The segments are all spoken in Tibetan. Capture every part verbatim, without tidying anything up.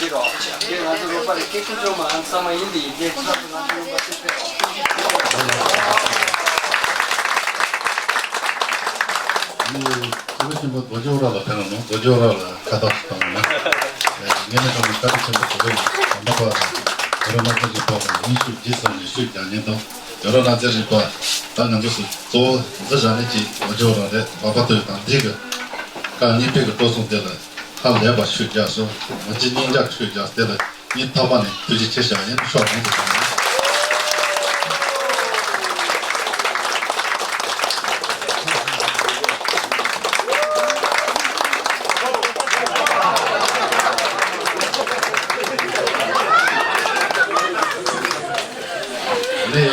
ང་ཚོ་རོགས་པ་རེད། སྐད་ཆ་ཆོ་མ་ཨང་ཚང་མ་ཡིན་དེ་ཡིན་གྱི་ཆ་ཚང་ང་ཚོ་རོགས་པ་ཚོས་ཕེབས་རོགས། ཨ་ནི་སྐུ་ཞབས་ཆེན་པོ་རྡོ་རྗེ་ཨོ་ར་ལ་ཕེབས་རོགས་གནང་། རྡོ་རྗེ་ཨོ་ར་ལ་ཁ་བཏགས་ཤིག་བཏང་ན། ངས་ནི་ཀྲང་མི་བཀའ་དྲིན་ཆེན་པོ་བཟོ་གི་ཡིན། དམ་པ་པ་དང་ཡོ་རོབ་མནའ་མཐུན་གྱི་ཐོག་ནས་ཉིན་ཤུ་རྗེས་ཙམ་ནས་ཤུགས་རྒྱག་མཁན་དང་། ཡོ་རོབ་མནའ་མཐུན་རིག་པ་ད་ང་ཚོ་སུ་གཙོ་བོ་འཛིན་བཞག་མཁན་གྱི་རྡོ་རྗེ་ཨོ་ར་རེད། འཕགས་པ་སྟོན་དང་འདི་གི་བཀའ་རྙིང་པའི་གི་སྤྲོ་ཚོགས་དེ་ལ་ཧ་ལས་པ་ཤུགས་རྒྱག་སོང་། ང་ཚོས་སྙིང་རྗེ་ཤུགས་རྒྱག་དེ་ལ་སྙིང་ཐག་པ་ནས་ཐུགས་རྗེ་ཆེ་ཞུ་ཡ་ཡིན། ཤོག་གོང་དུ་བྱུང་། ནས་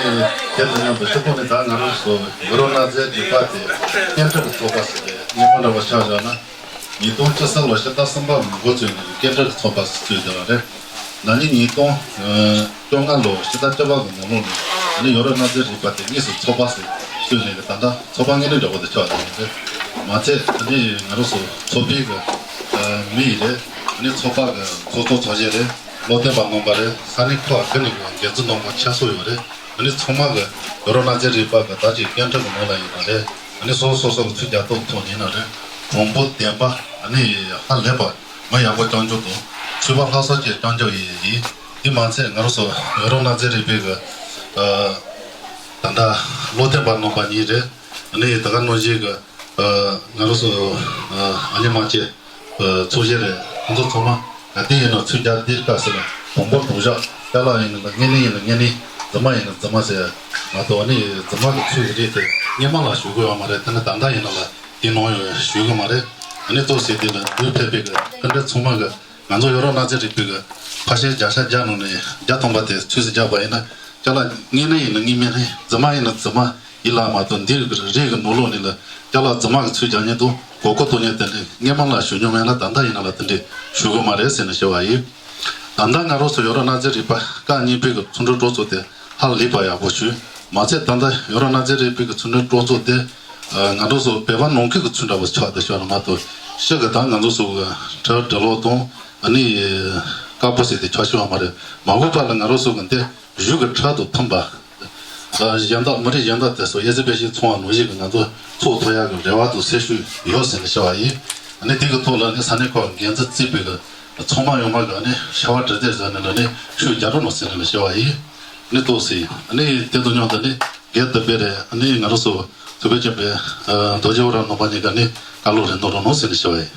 དེ་དང་མཉམ་དུ་སྤྱི་ཐོག་ནས་ད་ང་རང་ཚོ་ཡོ་རོབ་མནའ་མཐུན་རིག་པ་དེ་སྐད་འཕྲིན་གྱི་ཚོགས་པ་ཟེར་ཏེ་སྔོན་མ་འདྲ་བ་ཆགས་བཞག་ན། ཉིས་སྟོང་བཅུ་གསུམ་ལོ་ཕྱི་ཟླ་གསུམ་པ་མ་འགོ་བཙུགས་ནས་སྐད་འཕྲིན་གྱི་ཚོགས་པ་ཟེར་བཙུགས་བསྡད་པ་རེད། ན་ནིང་ཉིས་སྟོང་བཅོ་ལྔ་ལོ་ཕྱི་ཟླ་བཅུ་པ་གི་ནང་ལོགས་ནས་ཨ་ནི་ཡོ་རོབ་མནའ་མཐུན་རིག་པ་དེ་དངོས་སུ་ཚོགས་པ་ཟེར་བཙུགས་ནས་ད་ལྟ་ཚོགས་པ་དངོས་གནས་འདྲ་པོ་དེ་ཆགས་བསྡད་པ་རེད། མ་ཚད་ཨ་ནི་ང་རང་ཚོ་ཚོགས་པའི་གི་མི་ཡི་རེད། ཨ་ནི་ཚོགས་པ་གི་ཚོགས་གཙོ་ཚོགས་གཞོན་རེད། བློ་བསྟན་པ་རྣམ་པ་རེད། ས་གནས་ཁག་བདུན་ནས་གི་འགན་འཛིན་རྣམ་པ་ཁྱད་གསོད་ཡོད་རེད། ཨ་ནི་ཚང་མ་གི་ཡོ་རོབ་མནའ་མཐུན་རིག་པ་གི་ད་ཅིག་སྐད་འཕྲིན་གི་ནང་ལ་ཡིན་ན་རེད། ཨ་ནི་སོ་སོ་སོ་གི་ཚུར་རྒྱག་ཐོག་ཐོག་ཡིན་ན་རེད། གོང་བུ་ལྡན་པ་ཨ་ནི་ཧ་ལས་པ་མི་ཡག་པོ་རྐྱང་རྐྱང་དང་ཚོད་དཔག་ལྷག་ས་ཅིག་རྐྱང་རྐྱང་ཡིན་ཡིན། དེ་མ་ཚད་ང་རང་ཚོ་ཡོ་རོབ་མནའ་མཐུན་རིག་པའི་གི་ཨ་ད་ལྟ་བློ་བསྟན་པ་རྣམ་པ་གཉིས་རེད། ཨ་ནི་ད་ག་ནང་བཞིན་གི་ཨ་ང་རང་ཚོ་ཨ་ཨ་ནི་མ་ཅེ་ཚོགས་གཞོན་རེད། ཁོང་ཚོ་ཚང་མ་ག་དུས་ཡིན་ན་ཚུར་རྒྱག་དུས་སྐབས་སུ་ལ་དང་པོ་དང་བཞག་ཅ་ལག་ཡིན་ན་དངོས་གནས་ཡིན་ན་དངོས་གནས། རྫུན་མ་ཡིན་ན་རྫུན་མ་ཟེར་མ་གཏོགས་ནི་རྫུན་མ་གི་ཚུལ་རེད་དེ་སྔོན་མ་ལ་ཞུ་དགོས་ཡོད་མ་རེད། དེ་ནི་ད་ལྟ་ཡིན་ན་ལ་དེ་ནང་ཡོད་ཞུ་གི་མ་རེད། ཨ་ནི་ཏོག་ཙམ་དེ་ལ་འདུས་ཕེབས་པའི་གི་སྐུ་མགྲོན་ཚང་མ་གི་ང་ཚོ་ཡོ་རོབ་མནའ་མཐུན་རིག་པའི་གི་ཕར་ཕྱིན་བརྒྱ་ཆ་བརྒྱ་ནང་ནས་བརྒྱ་ཐམ་པ་དེ་ཚུར་རྒྱག་པ་ཡིན་ན་ཅ་ལག་དངོས་གནས་ཡིན་ན་དངོས་མིན་རེད། རྫུན་མ་ཡིན་ན་རྫུན་མ། ཡིན་ལ་མ་གཏོགས་འདིར་རེས་ཀྱི་ནང་ལོགས་ནས་ལ་ཅ་ལག་རྫུན་མ་གི་ཚུལ་རྒྱག་མཁན་དང་གོ་གོ་གཏོང་མཁན་དེ་འདྲས་སྔོན་མ་ལ་ཞུ་མྱོང་མེད་ན་ད་ལྟ་ཡིན་ན་ལ་དེ་འདྲས་ཞུ་གི་མ་རེད་ཟེར་ནས་ཞུ་བ་ཡིན། ད་ལྟ་ང་རང་ཚོ་ཡོ་རོབ་མནའ་མཐུན་རིག་པ་བཀའ་རྙིང་པའི་གི་ཚོགས་འདུ་གྲོས་ཚོགས་དེ་ཧ་ལས་པ་ཡག་པོ་བྱུང་། མ་ཚད་ད་ལྟ་ཡོ་རོབ་མནའ་མཐུན་རིག་པའི་གི་ཚོགས་འདུ་གྲོས་ཚོགས་དེ་ང་རང་ཚོ་བོད་པ་ནང་ཁུལ་གི་ཚོགས་འདྲ་བོ་ཆགས་བསྡད་ཤག་ལ་མ་གཏོགས་ཕྱི་གི་ད་ང་ཚོ་ཚོ་གི་གྲ་སྒྲིག་ལོག་དང་ཨ་ནི་དཀར་པོ་ཟེར་དེ་ཆགས་ཤོག་མ་རེད། མ་འོངས་པ་ལ་ང་རང་ཚོ་གི་འདི་གཞུང་གི་ཁྲལ་དང་མཐུན་པ། གཞན་དག་མི་རིགས་གཞན་དག་དེ་ཚོ་ཨེ་ཛི་བེ་ཤིང་ཚོང་བ་ནང་བཞིན་གྱི་ང་ཚོ་ཚོགས་ཐུབ་ཡག་གི་རེ་བ་དང་སེམས་ཤུགས་ཡོད་ཟེར་ནས་བཤད་པ་ཡིན། ཨ་ནི་དེ་གི་ཐོག་ལ་ནི་ས་གནས་ཁག་འགན་འཛིན་རྩིས་པའི་གི་ཚང་མ་ཡོང་མ་གི་ཨ་ནི་བྱ་བ་སྒྲིག་སྟེ་ཟེར་ནས་ལ་ནི་ཤུགས་རྒྱག་རོགས་གནང་ཟེར་ནས་ལ་བཤད་པ་ཡིན། ཨ་ནི་ཏོག་ཙམ་ཨ་ནི་དེ་དང་མཉམ་དུ་ནི་རྒན་དུ་སྤེལ་རེད། ཨ་ནི་ང་རང་ཚོ་ཐུབ་པའི་སྐྱབས་པའི་རྡོ་རྗེ་ཨོ་ར་ནང་པ་གཉིས་ཀ་ནི་བཀའ་སློབ་རེ་གནང་རོགས་གནང་ཟེར་ནས་བཤད་པ་ཡིན།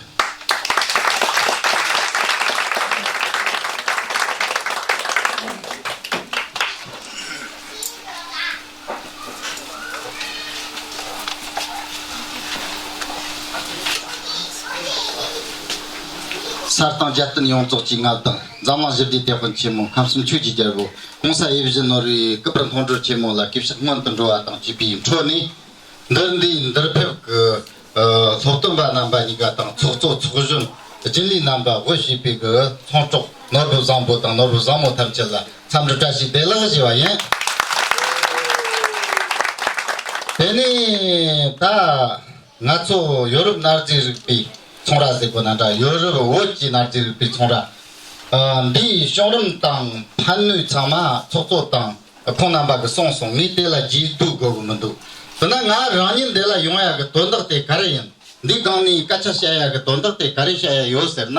ས་དང་རྒྱལ་བསྟན་ཡོངས་རྫོགས་ཀྱི་མངའ་བདག་འཛམ་གླིང་ཞི་བདེའི་དེད་དཔོན་ཆེན་མོ་ཁམས་གསུམ་ཆོས་ཀྱི་རྒྱལ་པོ་༸གོང་ས་ཡིད་བཞིན་ནོར་བུའི་སྐུ་པར་མཐོང་གྲོལ་ཆེན་མོ་ལ་གུས་ཕྱག་སྔོན་དུ་འགྲོ་བ་དང་བཅས་པའི་འཕྲོ་ནས། འདིར་འདིའི་འདིར་ཕེབས་ཀྱི་སློབ་སྟོན་པ་རྣམ་པ་གཉིས་ཀ་དང་ཚོགས་གཙོ་ཚོགས་གཞོན་རྒྱུན་ལས་རྣམ་པ་དབུ་བྱས་པའི་གི་ཚོང་གྲོགས་ནོར་བུ་བཟང་པོ་དང་ནོར་བུ་བཟང་མོ་ཐམས་ཅད་ལ་འཚམས་འདྲི་བཀྲ་ཤིས་བདེ་ལེགས་ཞུ་བ་ཡིན། དེ་ནས་ད་ང་ཚོ་ཡོ་རོབ་མནའ་རྫས་རིག་པའི་ཚོང་ར་ཟེར་དགོས་ན་འདྲ། ཡོ་རོབ་བོད་ཀྱི་མནའ་རྫས་རིག་པའི་ཚོང་ར། ཨ། འདིའི་བྱུང་རིམ་དང་ཕན་ནུས་ཚང་མ་ཚོགས་གཙོ་དང་ཁོང་རྣམ་པ་གིས་གསུངས་སོང་། ངས་དེ་ལ་རྗེས་ཟློས་དགོས་ཀྱི་མི་འདུག་དེ་ན་ང་རང་ཉིད་འདི་ལ་ཡོང་ཡག་གི་དོན་དག་དེ་ག་རེ་ཡིན། འདི་སྒང་ནས་སྐད་ཆ་བཤད་ཡག་གི་དོན་དག་དེ་ག་རེ་བཤད་ཡག་ཡོད་ཟེར་ན།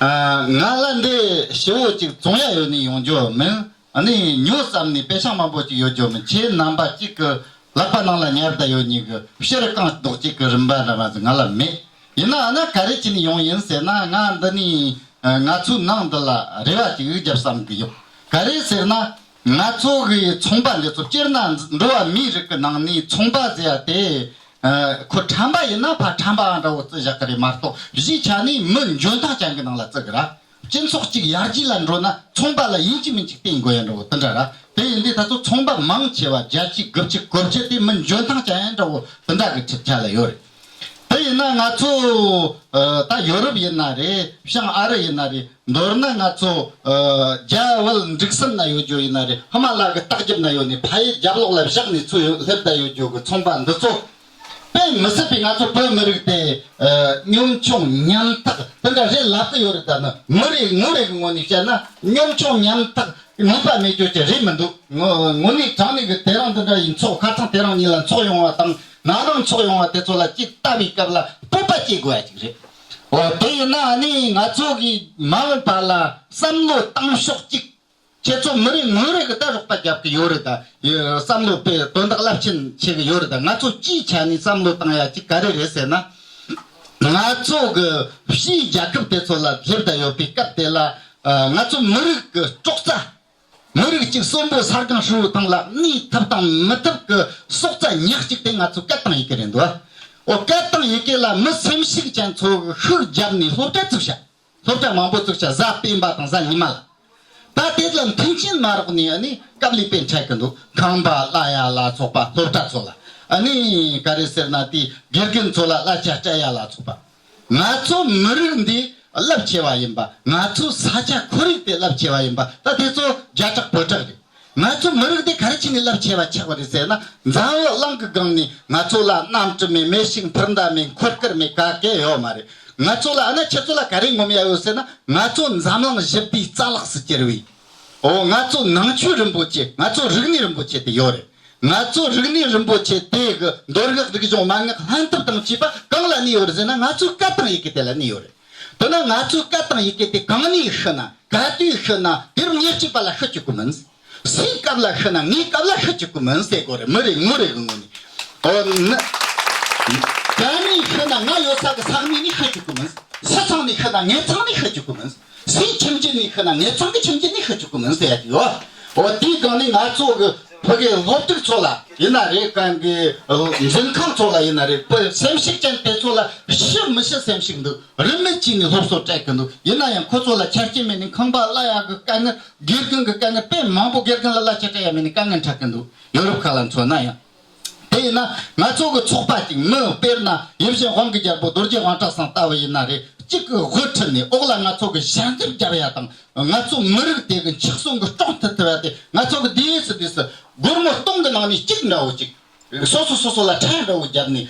ཨ། ང་ལ་འདི་ཞེ་བོ་ཅིག་བཙོང་ཡག་ཡོད་ནི་ཡོང་རྒྱུ་མིན། ཨ་ནི་ཉོ་བསམ་ནས་པེ་ཤག་མང་པོ་ཅིག་ཡོད་རྒྱུ་མིན། ཁྱེད་རྣམ་པ་གཅིག་གི་ལག་པ་ནང་ལ་ཉར་བསྡད་ཡོད་ནི་གི་ཕྱིར་རྐང་རྡོག་གཅིག་གི་རིན་པ་འདྲ་མ་ཟིག་ང་ལ་མེད། ཡིན་ནའང་ན་ག་རེ་བྱས་ནས་ཡོང་ཡིན་ཟེར་ན། ང་འདི་ནས་ང་ཚོའི་ནང་འདི་ལ་རེ་བ་ཅིག་རྒྱབ་བསམ་གི་ཡོད། ག་རེ་ཟེར་ན། ང་ཚོ་གི་ཚོང་པ་འདི་ཚོ་སྤྱིར་ན་འགྲོ་བ་མིའི་རིགས་ཀྱི་ནང་ནས་ཚོང་པ་ཟེར་ཡ་དེ། ཁོ་ཁྲམ་པ་ཡིན་ན་ཕ་ཁྲམ་པའང་འདྲ་བོ་བརྩི་བཞག་གི་རེད་མ་གཏོགས། གཞིས་ཆགས་ནས་མི་འཇོན་ཐང་ཅན་གི་ནང་ལ་བརྩི་གི་ར། སྤྱི་ཚོགས་གཅིག་ཡར་རྒྱས་ལ་འགྲོ་ན་ཚོང་པ་ལ་ཡིན་གཅིག་མིན་གཅིག་བརྟེན་དགོས་ཡ་འདྲ་བོ་དེ་འདྲ་ར། དེ་ཡིན་དུས་ད་ཚོ་ཚོང་པ་མང་ཆེ་བ་བརྒྱད་ཅུ་དགུ་བཅུ་གོ་བཅུ་དེ་མི་འཇོན་ཐང་ཅན་ཡ་འདྲ་བོ་དེ་འདྲ་གི་ཁྲིད་ཆ་ལ་ཡོད་རེད། དེ་ཡིན་ན་ང་ཚོ་ཨ་ད་ཡོ་རོབ་ཡིན་ན་རེད། བྱང་ཨ་རི་ཡིན་ན་རེད། མདོར་ན་ང་ཚོ་ཨ་རྒྱ་བལ་འབྲུག་གསུམ་ན་ཡོད་རྒྱུ་ཡིན་ན་རེད། ཧི་མ་ལ་གི་ལྟག་རྒྱབ་ན་ཡོད་ནི་ཕ་ཡུལ་རྒྱབ་ལོགས་ལ་བཞག་ནས་ཚུར་སླེབས་བསྡད་ཡོད་རྒྱུ་གི་ཚོང་པ་འདི་ཚོ། དཔེ་མི་སྲིད་པའི་ང་ཚོ་བོད་མི་རིགས་དེ་ཨ་གཉོམ་ཆུང་ཉམ་ཐག་དེ་འདྲ་རེད་ལབ་ཀྱི་ཡོད་རེད། ད་ནི་མི་རེ་ངོ་རེ་གི་ངོས་ནས་བཤད་ན་གཉོམ་ཆུང་ཉམ་ཐག་ནུས་པ་མེད་རྒྱུ་ཅི་རེད་མི་འདུག་དངོས་དངོས་གནས་དྲང་གནས་ཀྱི་དེ་རིང་འདི་འདྲ་ཡི་ཚོགས་ཁ་སང་དེ་རིང་གཉིས་ལ་ཚོགས་ཡོང་བ་དང་ན་རིང་ཚོགས་ཡོང་བ་དེ་ཚོ་ལ་ཅིག་ལྟ་བའི་སྐབས་ལ་སྤོབས་པ་སྐྱེ་དགོས་ཡ་ཅིག་རེད། འོ་དེ་ཡིན་ན་ཨ་ནི་ང་ཚོ་གི་མ་འོངས་པ་ལ་བསམ་བློ་བཏང་ཕྱོགས་གཅིག་ཁྱེད་ཚོ་མི་རེ་ངོ་རེ་གི་ད་རོགས་པ་རྒྱབ་གི་ཡོད་རེད། ད་ཡ་བསམ་བློ་དཔེ་དོན་དག་རླབས་ཆེན་ཆེ་གི་ཡོད་རེད། ད་ང་ཚོ་སྤྱིའི་ཆ་ནས་བསམ་བློ་བཏང་ཡ་གཅིག་ག་རེ་རེད་ཟེར་ན། ང་ཚོ་གི་ཕྱིའི་རྒྱལ་ཁབ་དེ་ཚོ་ལ་སླེབས་བསྡད་ཡོད་པའི་སྐབས་དེ་ལ་ཨ་ང་ཚོ་མི་རིགས་གི་སྲོག་རྩ། མི་རིགས་གཅིག་གསོན་པོ་ས་སྒང་ཧྲིལ་བོ་སྟེང་ལ་གནས་ཐུབ་དང་མི་ཐུབ་ཀྱི་སྲོག་རྩ་ཉག་གཅིག་དེ་ང་ཚོ་སྐད་བཏང་ཡི་གེ་རེད་འདུག་འོ་སྐད་བཏང་ཡི་གེ་ལ་མི་སེམས་ཤུགས་ཅན་ཚོ་གི་ཤུགས་བརྒྱབ་ནས་སློབ་གྲྭ་བཙུགས་བྱ། སློབ་གྲྭ་མང་པོ་བཙུགས་བྱ། གཟའ་སྤེན་པ་དང་གཟའ་ཉི་མ་ལ། ད་དེ་ལ་མཐུན་རྐྱེན་མ་རག་ནས་ཨ་ནི་སྐབས་ལས་པའི་འཕྲད་གི་འདུག་ཁང་པ་གླ་ཡ་ལ་སོགས་པ་སློབ་གྲྭ་ཚོ་ལ་ཨ་ནི་ག་རེ་ཟེར་ན་དེ་དགེ་རྒན་ཚོ་ལ་གླ་ཆ་སྤྲད་ཡ་ལ་སོགས་པ། ང་ཚོ་མི་རིགས་འདི་རླབས་ཆེ་བ་ཡིན་པ། ང་ཚོའི་ས་ཆ་ཁོར་ཡུག་དེ་རླབས་ཆེ་བ་ཡིན་པ། ད་དེ་ཚོ་བརྒྱ་ཕྲག་བུ་ཕྲག་རེད། ང་ཚོ་མི་རིགས་དེ་ག་རེ་བྱས་ནས་རླབས་ཆེ་བ་ཆགས་པ་རེད་ཟེར་ན། འཛམ་བུ་གླིང་གི་སྒང་ནས་ང་ཚོ་ལ་གནམ་གྲུ་མེད། མེ་ཤིང་འཕུར་མདའ་མེད། འཁོར་སྐར་མེད། ག་གེ་ཡོད་མ་རེད། ང་ཚོ་ལ་ཨ་ན་ཁྱེད་ཚོ་ལ་ག་རེ་ངོམ་ཡ་ཡོད་ཟེར་ན། ང་ཚོ་འཛམ་གླིང་བཞི་པའི་རྩ་ལག་སུ་གྱུར་བའི། འོ་ང་ཚོ་ནང་ཆོས་རིན་པོ་ཆེ། ང་ཚོ་རིག་གནས་རིན་པོ་ཆེ་དེ་ཡོད་རེད། ང་ཚོ་རིག་གནས་རིན་པོ་ཆེ་དེ་གི་མདོ་སྔགས་རིག་གཞུང་མན་ངག་ལྷན་ཐབས་དང་བཅས་པ་གང་ལ་གནས་ཡོད་རེད་ཟེར་ན། ང་ཚོའི་སྐད་དང་ཡི་གེ་དེ་ལ་གནས་ཡོད་རེད། དེ་ན་ང་ཚོའི་སྐད་དང་ཡི་གེ་དེ་གང་ནས་ཤི་ན། ག་དུས་ཤི་ན། དུས་རབས་ཉེར་གཅིག་པ་ལ་ཤི་བཅུག་གི་མིན། སུའི་སྐབས་ལ་ཤི་ན། ངའི་སྐབས་ལ་ཤི་བཅུག་གི་མིན་ཟེར་དགོས་རེད། མི་རེ་ངོ་རེ་གི་ངོས་ནས། ཨོ་ན། ག་ནས་ཤི་ན། ང་ཡོད་ས་གི་ས་གནས་ནས་ཤི་བཅུག་གི་མིན། སུ་ཚང་ནས་ཤི་ན། ངེད་ཚང་ནས་ཤི་བཅུག་གི་མིན། སུའི་ཁྱིམ་རྒྱུད་ནས་ཤི་ན། ངེད་ཚང་གི་ཁྱིམ་རྒྱུད་ནས་ཤི་བཅུག་གི་མིན་ཟེར་ཡ་ཅིག་ཡོད། འོ་དེའི་སྒང་ནས་ང་ཚོ་གི་ཕ་གིའི་སློབ་ཕྲུག་ཚོ་ལ་ཡིན་ན་རེད། གང་གི་འཛིན་ཁང་ཚོ་ལ་ཡིན་ན་རེད། བོད་སེམས་ཤུགས་ཅན་དེ་ཚོ་ལ་ཤི་མི་ཤི་སེམས་ཤུགས་འདུག་རིན་མེད་བྱས་ནས་སློབ་གསོ་སྤྲད་གི་འདུག་ཡིན་ན་ཡང་ཁོ་ཚོ་ལ་ཆ་རྐྱེན་མེད་ནས་ཁང་པ་གླ་ཡག་གི་དཀའ་ངལ། དགེ་རྒན་གི་དཀའ་ངལ། དཔེ་མང་པོ་དགེ་རྒན་ལ་གླ་ཆ་སྤྲད་ཡ་མེད་ནས་དཀའ་ངལ་འཕྲད་གི་འདུག་ཡོ་རོབ་ཁག་ལ་མཚོན་ན་ཡང་། དེ་ཡིན་ན་ང་ཚོ་གི་ཚོགས་པ་གཅིག་མི། དཔེར་ན་ཡིད་བཞིན་དབང་གི་རྒྱལ་པོ་རྡོ་རྗེ་དབང་གྲགས་ཚང་ལྟ་བུ་ཡིན་ན་རེད། གཅིག་གི་དབུ་ཁྲིད་ནས་འོག་ལ་ང་ཚོ་གི་ཞལ་འཛེམ་རྒྱབ་ཡ་དང་། ང་ཚོ་མི་རིགས་དེ་གི་འཆི་གསོན་གི་སྲོག་མཐུད་ཐུབ་ཡ་དེ། ང་ཚོ་གི་དེ་སུ་དེ་སུ་སྒོར་མོ་སྟོང་གི་ནང་ནས་གཅིག་འདྲ་བོ་གཅིག་སོ་སོ་སོ་སོ་ལ་ཕྲན་འདྲ་བོ་བརྒྱབ་ནས།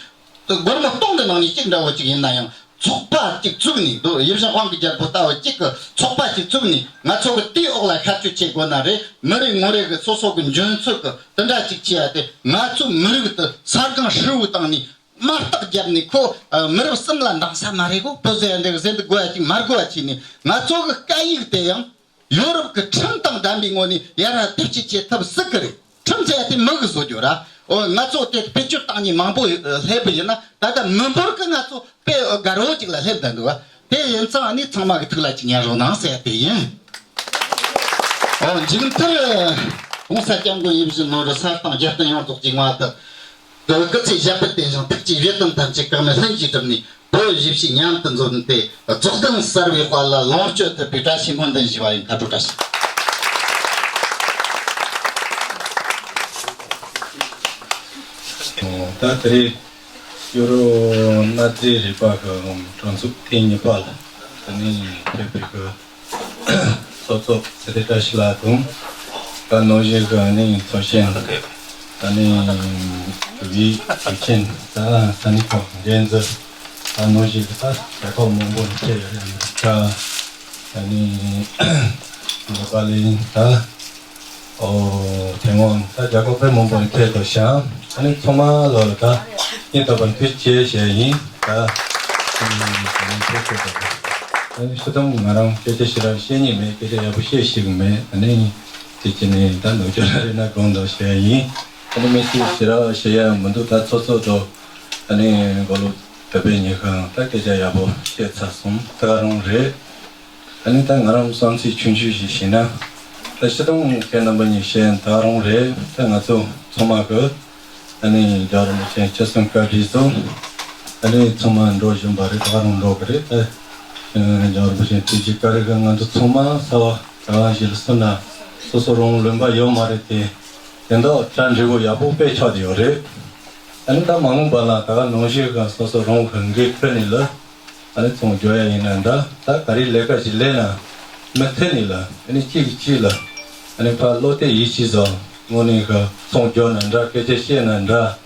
སྒོར་མོ་སྟོང་གི་ནང་ནས་གཅིག་འདྲ་བོ་གཅིག་ཡིན་ན་ཡང་ཚོགས་པ་གཅིག་བཙུགས་ནས། འདུག་ཡིད་བཞིན་དབང་གི་རྒྱལ་པོ་ལྟ་བུ་གཅིག་གི་ཚོགས་པ་གཅིག་བཙུགས་ནས། ང་ཚོ་གི་དེའི་འོག་ལ་ཤར་སྐྱོད་བྱེད་དགོས་ན་རེད། མི་རེ་ངོ་རེ་གི་སོ་སོ་གི་འཇོན་ཚོད་གི་དེ་འདྲ་གཅིག་བྱས་ཡ་དེ། ང་ཚོ་མི་རིགས་དེ་ས་སྒང་ཧྲིལ་བོའི་སྟེང་ནས་དམག་རྟགས་བརྒྱབ་ནས། ཁོ་ཨ་མི་རབས་གསུམ་ལ་འདང་ས་མ་རེད་གོ། བོད་ཟེར་ཡ་འདི་གི་ཟེར་འདི་དགོས་ཡ་གཅིག་མ་དགོས་ཡ་བྱས་ནས། ང་ཚོ་གི་སྐད་ཡིག་དེ་ཡང་ཡོ་རོབ་ཀྱི་ཁྲིམས་དང་ལྡན་པའི་ངོས་ནས་ཡར་ར་དེབ་སྐྱེལ་བྱེད་ཐབས་སྲིད་ཀྱི་རེད། ཁྲིམས་ཟེར་ཡ་དེ་མི་གིས་བཟོ་རྒྱུ་ར། འོ་ང་ཚོ་དེ་བེད་སྤྱོད་བཏང་མཁན་མང་པོ་སླེབས་པ་ཡིན་ན། ད་ལྟ་མི་འབོར་གི་ང་ཚོ་དཔེ་དགའ་རོགས་ཅིག་ལ་སླེབས་བསྡད་འདུག་བ། དེ་ཡིན་ཙང་ཨ་ནི་ཚང་མ་གི་ཐུགས་ལ་ཅིག་ཉར་རོགས་གནང་ཟེར་ཡ་དེ་ཡིན། འོ་མཇུག་མཐར་༸གོང་ས་༸སྐྱབས་མགོན་ཡིད་བཞིན་ནོར་བུ་གསལ་བཏང་རྒྱལ་བསྟན་ཡོངས་རྫོགས་ཀྱི་ངང་དུ། སྐུ་ཚེ་ཞབས་པད་བརྟན་ཞིང་ཐུགས་ཀྱི་བཞེད་དོན་ཐམས་ཅད་གང་མེད་ལྷུན་གྱིས་གྲུབ་ནས། བོད་གཞིས་བྱེས་མཉམ་དུ་འཛོམས་ཏེ་རྫོགས་ལྡན་གསར་བའི་དཔལ་ལ་ལོངས་སྤྱོད་ཐུབ་པའི་བཀྲ་ཤིས་སྨོན་འདུན་ཞུ་བ་ཡིན། ཁ་དྲོ་བཀྲ་ཤིས། ད་དེ་རིང་ཡོ་རོབ་མནའ་འབྲེལ་རིག་པ་གི་གྲོས་ཚོགས་ཐེངས་གཉིས་པ་ལ་དེ་ནས་ཕེབས་པའི་གི་ཚོགས་གཙོ་ཚེ་བརྟན་བཀྲ་ཤིས་ལགས་དང་། ད་ནང་བཞིན་གི་ཨ་ནི་ཚོགས་གཞོན། ད་ནི་དྲུག་ཡིག་དྲུག་ཆེན། ད་ས་གནས་ཁག་འགན་འཛིན། ད་ནང་བཞིན་གི་ད་རྒྱལ་ཁབ་མང་པོ་ནས་ཕེབས་ཡོད་རེད། ཨ་མི་རི་ཀ། ད་ནི་ནེ་པ་ལི། ད་ཨོ་ཐེ་ཝན། ད་རྒྱལ་ཁབ་དཔེ་མང་པོ་ནས་ཕེབས་འདུག་ཤག་ཨ་ནི་ཚང་མ་ལ་ད་སྙིང་ཐག་པ་ནས་ཐུགས་རྗེ་ཆེ་ཞུ་ཡ་ཡིན། ད་ཨ་ནི་ཕེབས་ཐུབ་པ་དང་། ཨ་ནི་སྤྱིར་བཏང་ང་རང་སྐད་ཆ་ཞེ་དྲག་བཤད་མཁན་མེད། སྐད་ཆ་ཡག་པོ་བཤད་ཤེས་ཀྱི་མེད། ཨ་ནི་དེ་བྱས་ནས་ད་ནུབ་རྒྱུ་ར་རེད་ན་དགོངས་དག་ཞུ་ཡ་ཡིན། ཨ་ནི་མི་ཞིག་ཞེ་དྲག་བཤད་ཡ་མི་འདུག་ད་ཚོགས་གཙོ་དང་ཨ་ནི་མགོ་ལོག་བོད་པའི་ཉི་ཤང་ད་སྐད་ཆ་ཡག་པོ་བཤད་ཚར་སོང་། ད་ག་རང་རེད། ཨ་ནི་ད་ང་རང་བསམ་ཚུལ་ཆུང་ཆུང་ཞིག་བཤད་ན། ད་སྤྱིར་བཏང་ཁྱེད་རྣམ་པ་གཉིས་བཤད་ད་རང་རེད། ད་ང་ཚོ་ཚང་མ་གི་ཨ་ནི་རྒྱལ་བ་རིན་པོ་ཆེ་ཆེ་གསུང་བཀའ་དྲིན་སོང་། ཨ་ནི་ཚང་མ་འགྲོ་བཞིན་པ་རེད། ད་ག་རང་འགྲོ་གི་རེད། ད་རྒྱལ་བ་རིན་པོ་ཆེ་ཐུགས་རྗེ་བཀའ་དྲིན་གྱིས་ང་ཚོ་ཚང་མ་གསར་པ་ག་རང་ཞིག་ལ་སོང་ན་སོ་སོ་རང་ལུང་པ་ཡོད་མ་རེད་དེ། དེ་འདྲ་གྲ་འགྲིག་པོ་ཡག་པོ་དཔེ་ཆགས་བསྡད་ཡོད་རེད། ཨ་ནི་ད་མ་འོངས་པ་ལ་ད་ག་ནང་བཞིན་གི་སོ་སོ་རང་གི་འགན་ཁུར་ནས་ལ། ཨ་ནི་ཚོང་རྒྱག་ཡ་ཡིན་ན་འདྲ། ད་ག་རེ་ལས་ཀ་ཞིག་ལས་ན་མུ་མཐུད་ནས་ལ། ཨ་ནི་གཅིག་གིས་གཅིག་ལ་ཨ་ནི་ཕར་བློ་གཏད་ཡིད་ཆེས་བཟོ། དངོས་གནས་གི་ཚོང་རྒྱག་ན་འདྲ། སྐད་ཆ་བཤད་ན་འདྲ།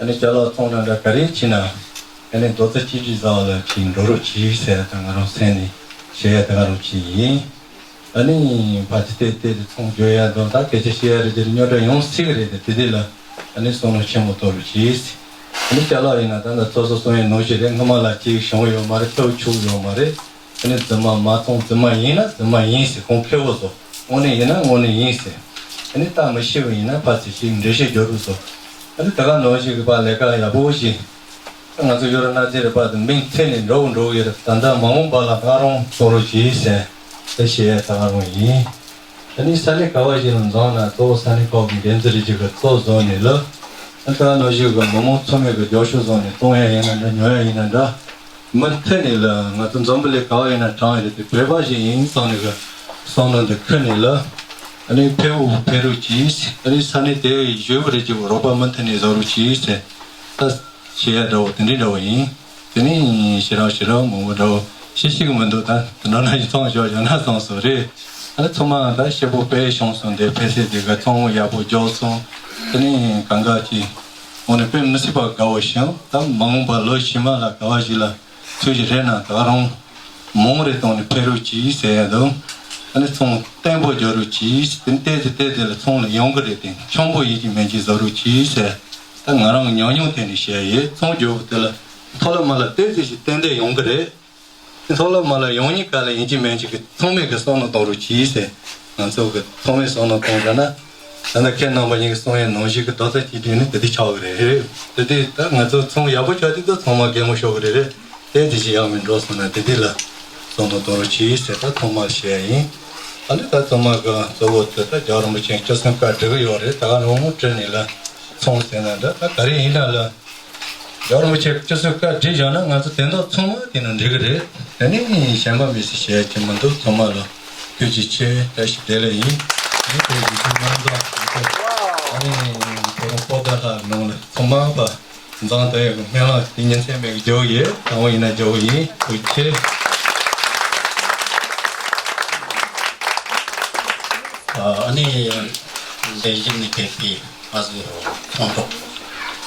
ཨ་ནི་ཅ་ལག་ཚོང་ར་འདྲ་ག་རེ་བྱེད་ན་ཨ་ནི་རྡོག་རྩ་གཅིག་སྒྲིལ་བཟོ་བ་ལ་ཅིག་འགྲོ་རོགས་གྱིས་ཟེར་ད་ང་རང་སེམས་ནས་བཤད་ཡ་ད་ག་རང་ཅིག་ཡིན། ཨ་ནི་ཕ་ཚི་ཏེ་ཏེ་དེ་ཚོང་བརྗོད་ཡ་དང་ད་སྐད་ཆ་བཤད་ཡ་རེ་དེ་རེ་རྙོག་དྲ་ཡོང་སྲིད་གི་རེད་དེ་དེ་དེ་ལ་ཨ་ནི་བསམ་བློ་ཆེན་པོ་གཏོང་རོགས་གྱིས། ཨ་ནི་ཅ་ལག་ཡིན་ན་ད་ལྟ་ཚོ་སོ་སོ་ཡིན་ནོར་ཞིག་རེད། སྔ་མ་ལ་ཅིག་བྱུང་ཡོད་མ་རེད། ཐོབ་བྱུང་ཡོད་མ་རེད། ཨ་ནི་རྫུན་མ་མ་ཚོང་རྫུན་མ་ཡིན་ན་རྫུན་མ་ཡིན་ཟེར་གོང་འཕེལ་བོ་བཟོ། དངོས་གནས་ཡིན་ན་དངོས་གནས་ཡིན་ཟེར། ཨ་ནི་ད་མི་ཤེས་པ་ཡིན་ན་ཕ་ཚི་ཞིག་འགྲེལ་བཤད་རྒྱག་རོགས་བཟོ། ཨ་ནི་ད་ག་ནོར་ཞིག་གི་པ་ལས་ཀ་ཡག་པོ་ཞིག་ང་ཚོ་ཡོ་རོབ་གནའ་རྫས་རིག་པ་དང་མིང་འཐེན་ནས་འགྲོ་འགྲོ་ཡོད་རེད། ད་ལྟ་མ་འོངས་པ་ལ་གང་རུང་གཏོང་རོགས་གྱིས་ཟེར་དེ་བཤད་ཡ་ད་ག་རུང་ཡིན། ཨ་ནི་ས་གནས་ག་བ་ཞིག་ལ་འཛོམས་ན་གཙོ་བོ་ས་གནས་ཁག་གི་འགན་འཛིན་རེ་ཅིག་གི་གཙོ་བཟོ་ནས་ལ། ཨ་ད་ག་ནོར་ཞིག་གི་མི་མང་ཚང་མས་གི་རྒྱབ་སྐྱོར་བཟོ་ནས་གཏོང་ཡ་ཡིན་ན་འདྲ་ཉོ་ཡ་ཡིན་ན་འདྲ། མུ་མཐུད་ནས་ལ་ང་ཚོ་འཛམ་བུ་གླིང་ག་བ་ཡིན་ན་གྲངས་ཡོད་རེད་དེ་བོད་པ་ཞིག་ཡིན་བསམ་ནས་གི་བསམ་བློ་འདི་འཁུར་ནས་ལ། ཨ་ནི་ཕེབས་འོ་ཕེབས་རོགས་གྱིས། ཨ་ནི་ས་གནས་དེ་བཞུགས་པ་རེ་ཅིག་གི་རོགས་པ་མུ་མཐུད་ནས་བཟོ་རོགས་གྱིས་ཟེར། ད་བཤད་ཡ་འདྲ་བོ་དེ་འདྲའི་འདྲ་བོ་ཡིན། དེ་ནས་ཞེ་དྲག་ཞེ་དྲག་མང་པོ་འདྲ་བོ་ཤེས་ཤེས་ཀྱི་མི་འདུག་ད་དེ་འདྲ་ན་ཡིན་ཚང་ཞོག་ཡང་ན་ཚང་སོ་རེད། ཨ་ནི་ཚང་མ་ད་ཤེས་པོ་དཔེ་བྱུང་སོང་། དེ་ཕལ་ཆེར་དེ་ག་ཚང་མ་ཡག་པོ་འཇོག་སོང་། དེ་ནས་གང་ག་ཅིག་འོ་ནི་དཔེ་མི་སྲིད་པ་དགའ་བོ་བྱུང་། ད་མ་འོངས་པ་ལོ་ཕྱི་མ་ལ་ག་བ་ཞིག་ལ་ཚུལ་ཞིག་རེད་ན་ད་རུང་མང་རེ་བཏང་ནས་ཕེབས་རོགས་གྱིས་ཟེར་ཡ་དང་། ཨ་ནི་ཚོང་བརྟན་པོ་རྒྱག་རོགས་གྱིས། དེ་ནས་ཏེ་ཏེ་ཏེ་ཏེ་ལ་ཚོང་ལ་ཡོང་གི་རེད་དེ་ཆང་པོ་ཡིན་གྱི་མིན་གྱི་བཟོ་རོགས་གྱིས་ཟེར། ད་ང་རང་གི་ཉམས་མྱོང་ཐད་ནས་བཤད་ཡོད། ཚོང་རྒྱག་དེ་ལ་ཐོག་ལ་མ་ལ་ཏོག་ཙམ་ཞིག་ཏན་ཏན་ཡོང་གི་རེད། ཐོག་ལ་མ་ལ་ཡོང་ཉིན་ག་ལ་ཡིན་གཅིག་མིན་གཅིག་གི་ཚང་མས་གི་བསམ་བློ་གཏོང་རོགས་གྱིས་ཟེར། ང་ཚོ་གི་ཚང་མས་བསམ་བློ་གཏོང་དགོས་ན། ད་ལྟ་ཁྱེད་རྣམ་པ་གཉིས་ཀྱི་གསུང་ཡས་ནང་བཞིན་གི་རྡོག་རྩ་གཅིག་སྒྲིལ་ནི་དེ་དུས་ཆགས་གི་རེད། དེ་དུས་ད་ང་ཚོ་ཚང་ཡག་པོ་ཆགས་དུས་ད་ཚང་མ་གད་མོ་ཤོར་གི་རེད་རེད། དེ་དེ་བཞིན་ཡག་མིན་འགྲོ་སོང་ན་དེ་དུས་ལ་བསམ་བློ་གཏོང་རོགས་གྱིས་ཟེར་ད་ཐོག་མར་བཤད་ཡ་ཡིན། ཨ་ནི་ད་ཚང་མ་གི་གཙོ་བོ་དེ་ད་རྒྱལ་བ་རིན་པོ་ཆེ་སྤྱི་སེམས་བཀའ་སྒྲིག་གི་ཡོད་རེད། ད་ག་རང་དངོས་བྲིས་ནས་ལ་ཚོང་ཟེར་ན་འདྲ་ད་ག་རེ་ཡིན་ན་ལ། རྒྱལ་བ་རིན་པོ་ཆེ་སྤྱི་སེམས་བཀའ་བསྒྲིགས་བཞག་ན་ང་ཚོ་དེ་འདྲ་ཚང་མ་དེ་ནང་འགྲིག་གི་རེད། དེ་ནི་གཞན་པ་མི་སྲིད་བཤད་ཀྱི་མི་འདུག་ཚང་མ་ལ་ཐུགས་རྗེ་ཆེ། བཀྲ་ཤིས་བདེ་ལེགས་ཡིན། ཨ་ནི་ཁོང་ཡིག་ཆ་རྣམ་གྲངས་ཨ་ནི་ཁོ་རང་པོ་ཏཱ་ལ་ནང་ལ་ཚང་མ་པ་འཛམ་བུ་གླིང་གི་སྨོན་ལམ་དེ་ཉིན་མཚན་མེད་ཀྱི་རྒྱབ་ཡོད། དང་པོ་ཡིན་ན་རྒྱབ་ཡིན། ཐུགས་རྗེ་ཆེ། ཨ་ནི་ལས་གཞི་ནི་ཕེབས་པའི་ང་ཚོའི་ཚོང་གྲོགས་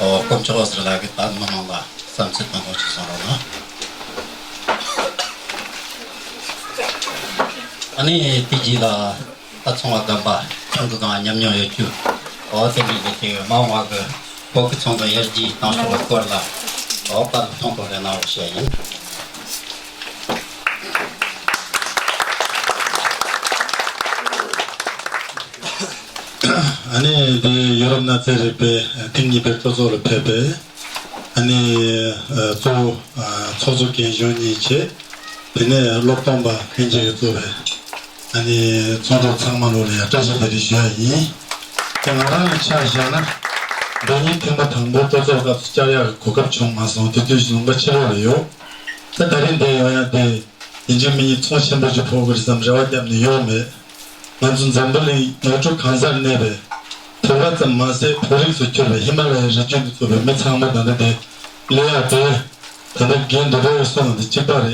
ཨོ་དཀོན་མཆོག་ཟེར་ལགས་ཀྱིས་ད་མི་མང་ལ་བསམ་ཚུལ་གཏོང་གཏོང་ཞིག་གསུང་རོགས་གནང་། ཨ་ནི་དེ་རྗེས་ལ་ད་ཚོང་པ་རྒན་པ་ཁྱིམ་དུ་དང་ཉམས་མྱོང་ཡོད་རྒྱུ་ཨོ་དེ་འདྲའི་གི་དེ་མ་འོངས་པ་གི་བོད་ཀྱི་ཚོང་དོན་ཡར་རྒྱས་གཏང་ཕྱོགས་སྐོར་ལ་ཨོ་བཀའ་སློབ་ཐོང་ཐོང་རེ་གནང་རོགས་ཞེས་ཡིན། ཨ་ནི་འདི་ཡོ་རོབ་གནའ་རྫས་རིག་པའི་ཐེངས་གཉིས་པའི་གཙོ་ཚོགས་ལ་ཕེབས་པའི་ཨ་ནི་གཙོ་བོ་ཚོགས་གཙོ་རྒན་གཞོན་གཉིས་བྱས། དེ་ནས་སློབ་སྟོན་པ་ལྷན་རྒྱས་ཀྱིས་གཙོས་པའི་ཨ་ནི་ཚོང་གྲོགས་ཚང་མ་ལོ་ལ་ཡང་བཀྲ་ཤིས་བདེ་ལེགས་ཞུ་ཡ་ཡིན། དེ་ང་རང་ལ་ཆ་བཞག་ན་འདི་ཉིད་ཐེངས་མ་དང་པོ་གཙོ་ཚོགས་སྐབས་སུ་བཅར་ཡག་གི་གོ་སྐབས་བྱུང་མ་སོང་། དེ་དུས་ལུང་པ་ཕྱི་ལོགས་ལ་ཡོད། ད་ད་རིང་འདིར་ཡོང་ཡ་དེ། ཡིན་གཅིག་མིན་གཉིས་ཚོང་ཆེན་པོ་ཞིག་ཕོག་གི་རེད་བསམ་རེ་བ་བརྒྱབ་ནས་ཡོང་མེད། ང་ཚོ་འཛམ་བུ་གླིང་ནོར་འཁྲུལ་གང་སར་གནས་པའི་བོད་པ་ཙམ་མ་ཟད་བོད་རིགས་སུ་གྱུར་པའི་ཧི་མ་ལ་ཡའི་རི་རྒྱུད་དུ་གཙོས་པའི་མི་ཚང་མ་ད་ལྟ་དེ་སླེབས་ཡག་དེ་ད་ལྟ་རྒན་འདི་འདྲ་བའི་གསུང་བ་འདི་གཅིག་པ་རེད།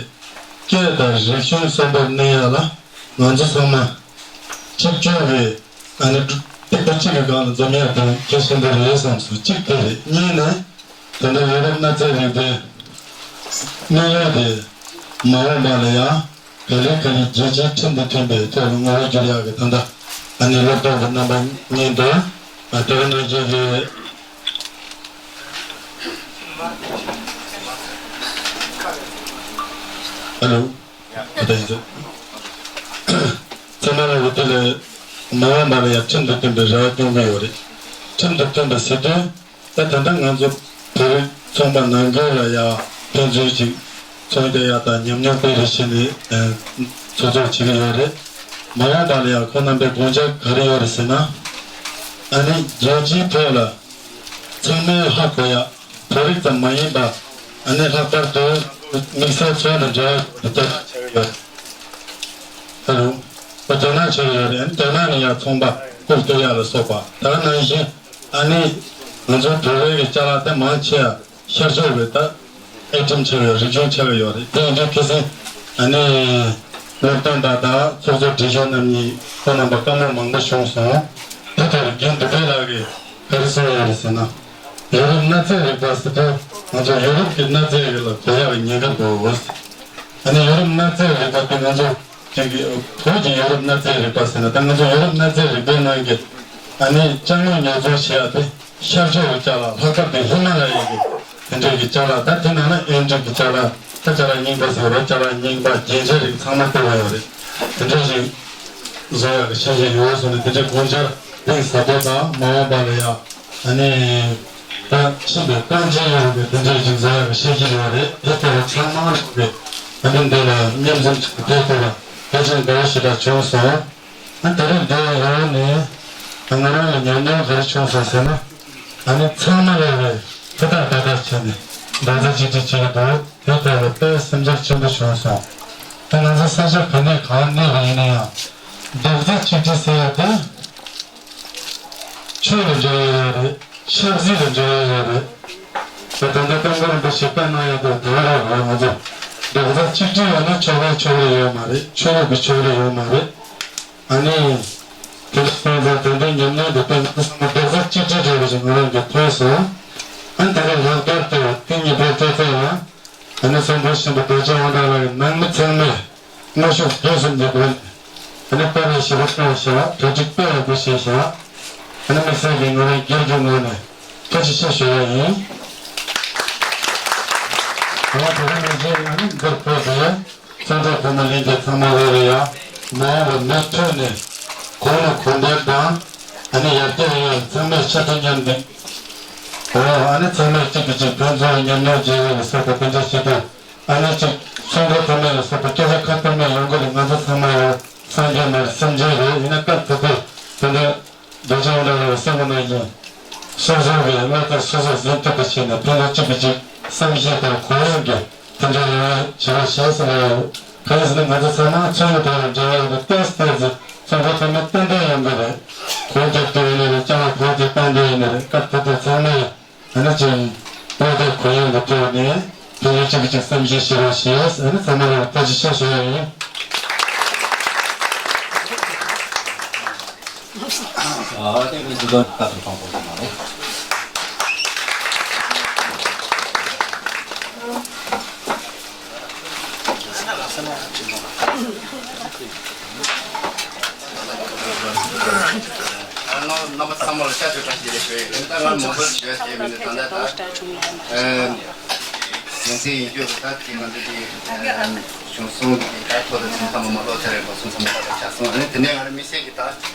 སྐད་དང་རིག་གཞུང་གསོན་པོར་གནས་ཡག་ལ་ང་ཚོ་ཚང་མ་གཅིག་གྱུར་གྱི་ཨ་ནི་སྟེགས་བུ་གཅིག་གི་སྒང་ལ་འཛོམས་ཡག་དེ་གལ་ཆེན་པོ་རེད་བསམ་སོང་། གཅིག་དེ་རེད། གཉིས་ནི། ད་ལྟ་ཡོ་རོབ་གནའ་རྫས་རིག་པའི་གནད་ཡོད་དེ་མ་འོངས་པ་ལ་ཡང་ག་ལེ་ག་ལེ་རྒྱལ་སྤྱིའི་ཁྲིམས་དང་མཐུན་པའི་ཐོག་ལ་ངོ་བོ་འགྱུར་ཡག་གི་ད་ལྟ་ཨ་ནི་སློབ་སྟོན་པ་རྣམ་པ་གཉིས་དང་ད་ག་ནང་བཞིན་གྱི་ཨ་ལོ། ད་ལྟ་ཡིན་ཚེ་ཚང་མ་ལ་འོ་དེ་ལས་མ་འོངས་པ་ལ་ཡང་ཁྲིམས་དང་མཐུན་པའི་རེ་བ་སྐྱོང་གི་ཡོད་རེད། ཁྲིམས་དང་མཐུན་པ་ཟེར་དུས། ད་ད་ལྟ་ང་ཚོ་བོད་རིགས་ཚོང་པ་ནང་ཁུལ་ལ་ཡང་ཕན་ཚུན་ཅིག་ཚོང་རྒྱག་ཡག་དང་ཉམས་མྱོང་སྤེལ་རེས་བྱས་ནས་ཚོགས་འཛོམས་བྱེད་ཀྱི་ཡོད་རེད། མ་འོངས་པ་ལ་ཡང་ཁོང་རྣམ་པའི་དགོངས་འཆར་ག་རེ་ཡོད་རེད་ཟེར་ན། ཨ་ནི་རྒྱལ་སྤྱིའི་ཐོག་ལ་ཚང་མས་ཧ་གོ་ཡག་བོད་རིགས་ཙམ་མ་ཡིན་པ་ཨ་ནི་ལྷག་པར་དུ་དམིགས་བསལ་ཚོང་དང་འབྲེལ་བ་ཡོད་པ་ཆགས་ཀྱི་ཡོད་རེད། ཧ་ལོ། ཨ་རྒྱ་ནག་ཆགས་ཀྱི་ཡོད་རེད། ཨ་ནི་རྒྱ་ནག་ནས་ཡང་ཚོང་པ་རྐུབ་སྟོན་ཡག་ལ་སོགས་པ་ད་ག་ནང་བཞིན། ཨ་ནི་ང་ཚོ་བོད་པའི་གི་ཅ་ལག་དེ་མང་ཆེ་བ་ཤར་ཕྱོགས་པའི་ད་ཨེ་ཊམ་ཆགས་ཡོད། རིག་གཞུང་ཆགས་ཡོད་རེད། དེ་ཡིན་དུས་ཁ་སང་ཨ་ནི་སློབ་སྟོན་པ་དང་ཚོགས་གཙོ་སྒྲིག་གཞུང་རྣམ་གཉིས་ཁོང་རྣམ་པ་བཀའ་མོལ་མང་པོ་བྱུང་སོང་། དེ་ལྟར་རྒན་འདི་པའི་ལགས་ཀྱིས་ག་རེ་གསུངས་ཡོད་རེད་ཟེར་ན། ཡོ་རོབ་གནའ་རྫས་རིག་པ་ཟེར་དུས་ང་ཚོ་ཡོ་རོབ་ཀྱི་གནའ་རྫས་རིགས་ལ་གོ་ཡག་གི་ཉེན་ཁ་འདུག་ཨ་ནི་ཡོ་རོབ་གནའ་རྫས་རིག་པ་དེ་ང་ཚོ་ཅིག་གི་བོད་ཀྱི་ཡོ་རོབ་གནའ་རྫས་རིག་པ་ཟེར་ན་ད་ང་ཚོ་ཡོ་རོབ་གནའ་རྫས་རིག་པའི་ནང་གི་ཨ་ནི་ཅ་ལག་ཉོ་ཚོང་བྱེད་ཡག་དེ། ཤར་ཕྱོགས་ཀྱི་ཅ་ལག་ལྷག་པར་དུ་ཧི་མ་ལ་ཡའི་གི་དེ་འདྲའི་གི་ཅ་ལག་ད་དེ་ནང་ན་ཨེ་འབྲུག་གི་ཅ་ལག་ད་ཅ་ལག་རྙིང་པ་ཟེར་བ་ཅ་ལག་རྙིང་པ་རྒྱན་ཆ་རིགས་ཚང་མ་བསྟན་པ་ཡོད་རེད། དེ་འདྲ་ཞིག་བཟོ་ཡག་གི་ཤེས་བྱ་ཡོད་སོང་ནས་དེ་འདྲའི་དགོངས་འཆར་གཏིང་ཟབ་པོ་དང་མ་འོངས་པ་ལ་ཡང་ཨ་ནི་ད་ཕྱིན་པའི་རྐང་རྗེས་ཡོང་བའི་དེ་འདྲའི་ཞིག་བཟོ་ཡག་གི་ཤེས་བྱ་ཡོད་རེད། དེ་ལྟ་བུ་ཚང་མ་ལ་གི་ཨ་ནི་འདི་ལ་མཉམ་འཛོམས་བྱས་དེ་ལྟ་བུ་ཕལ་ཆེར་འདྲ་བོ་ཞེ་དྲག་བྱུང་སོང་། ཨ་ད་རེས་འདིར་ཡོང་ནས་ང་རང་ལ་ཉམས་མྱོང་ག་རེ་བྱུང་སོང་ཟེར་ན། ཨ་ནི་ཚང་མ་ལ་རེ་ཧུར་ཐག་འབད་ཐག་བྱས་ནས་རྡོག་རྩ་གཅིག་སྒྲིལ་བྱེད་ཀྱི་འདུག་དེ་ལྟ་བུ་དཔེ་སེམས་འཚབ་ཆེན་པོ་བྱུང་སོང་། ད་ང་ཚོ་ས་ཆ་ག་ནས་གང་གནས་པ་ཡིན་ན་ཡང་རྡོག་རྩ་གཅིག་སྒྲིལ་ཟེར་ཡ་དེ་ཆོས་ལ་འབྲེལ་བ་ཡོད་རེད། ཆབ་སྲིད་ལ་འབྲེལ་བ་ཡོད་རེད། ད་ད་ལྟ་སྐབས་འགར་འདི་ཞིག་བཀའ་གནང་ཡ་དེ་དེ་ག་རང་རེད། ང་ཚོ་རྡོག་རྩ་གཅིག་སྒྲིལ་ཡོད་ན་ཆོལ་ཁའི་ཕྱོགས་རིས་ཡོད་མ་རེད། ཆོས་ལུགས་ཀྱི་ཕྱོགས་རིས་ཡོད་མ་རེད། ཨ་ནི། དེ་སོང་ཙང་དེ་འདྲའི་ཉམས་མྱོང་འདི་དཔེ་མི་སྲིད་རྡོག་རྩ་གཅིག་སྒྲིལ་རེད་ཅེས་ང་རང་གིས་མཐོང་སོང་། ཨ་ནི་དེ་རིང་ལྷག་པར་དུ་ཏིང་ངེ་འཕེལ་སྤྲད་ཚེ་ཡང་། ཨ་ནི་གསུང་འབུམ་ཆེན་པོ་རྡོ་རྗེ་དབང་གྲགས་ལགས་ཀྱི་ནང་མི་ཚང་མས་དངོས་ཤུགས་བརྒྱུད་གསུམ་གྱི་སྒོ་ནས་ཨ་ནི་དཔེ་མི་སྲིད་པ་བཏང་བཞག་གྲ་སྒྲིག་དཔེ་ཡག་པོ་བྱས་བཞག་ཨ་ནི་དམིགས་བསལ་གྱིས་ང་རང་སྒེར་གྱི་ངོས་ནས་ཐུགས་རྗེ་ཆེ་ཞུ་ཡ་ཡིན། ད་ལྟ་དེ་ག་ནང་བཞིན་ཨ་ནི་འདིར་ཕེབས་པའི། གཙང་སྦྲ་བོད་མི་ལྷན་རྒྱས་ཚང་མ་ལ་ཡང་མ་འོངས་པར་མུ་མཐུད་ནས་གོང་ནས་གོང་འཕེལ་དང་ཨ་ནི་ཡར་རྒྱས་ཡོང་བར་ཚང་མས་ཕྱར་གྲུ་མཉམ་འདེགས། འོ་ཨ་ནི་ཚང་མས་གཅིག་གིས་གཅིག་ཕན་ཚུན་མཉམ་མྱོང་བྱེད་ཡོང་བའི་ས་ཁུལ་དེ་འདྲ་ཞིག་དང་ཨ་ནི་གཅིག་གསུང་གྲོགས་ཐོགས་མེད་ལ་སོགས་པའི་སྐད་ཆ་ཁ་ཐོར་མེད་ཡོང་གི་རེད། ང་ཚོ་ཚང་མ་ཡང་སངས་རྒྱས་མ་རེད། སེམས་ཅན་རེད། ཡིན་ན་སྐབས་དེ་དུས་དེ་འདྲ། རྡོ་རྗེ་དབང་གྲགས་ལགས་གསུངས་པ་ནང་བཞིན། སོ་སོ་གི་བློ་ལྟར་སོ་སོས་ཟིན་ཐུབ་པ་བྱས་ནས་ཕན་ཚུན་གཅིག་གིས་གཅིག་བསམ་ཤེས་དང་གུ་ཡངས་ཀྱི་མཐུན་སྒྲིལ་ཡོང་བའི་བྱ་བ་བྱེད་ཟེར་ནས་ཡོད། གང་ཡིན་ཟེར་ན་ང་ཚོ་ཚང་མ་ཚོགས་པ་དེ་ལ་འབྲེལ་བ་ཡོད་པ་ཏོག་ཙམ་ཏོག་ཙམ་ཚོགས་པ་ཚང་མ་ཏན་ཏན་ཡོང་གི་རེད། གུ་ཡངས་ཀྱི་ཡིན་ནི་རེད། ཅང་བ་གུ་ཡངས་ཀྱི་ཏན་ཏན་ཡིན་ནི་རེད། སྐབས་དེ་དུས་ཚང་མས་ཨ་ནི་ཅིག་བློ་ལྟར་གུ་ཡངས་ཀྱི་ཐོག་ནས་ཕན་ཚུན་གཅིག་གིས་གཅིག་བསམ་ཤེས་བྱེད་རོགས་ཞེས་ཨ་ནི་ཚང་མ་ལ་ཐུགས་རྗེ་ཆེ་ཞུ་ཡ་ཡིན། ཨ་ཏེ་གི་ཟི་དོན་ད་དུ་གཏོང་དགོས་ཀྱི་མ་རེད། རྣམ་པ་ཚང་མ་ལ་བཀྲ་ཤིས་བཀྲ་ཤིས་བདེ་ལེགས་ཞུ་ཡ་ཡིན། ད་ང་མང་པོ་ཞུ་ཡ་ཡོད་མི་འདུག་ད་ལྟ་ད། ཡང་སྲིད་ཡིན་རྒྱུ་ད་དེ་ང་ཚོ་དེ་གཞུང་སྲུང་གི་ད་ཐོག་ཏུ་ཚོང་ཁང་མ་གཏོགས་ཚེ་རིང་པ་སོང་ཙང་མ་གཏོགས་ཆགས་སོང་། ཨ་ནི་དེ་ནས་ང་རང་མི་སེར་གྱི་ད་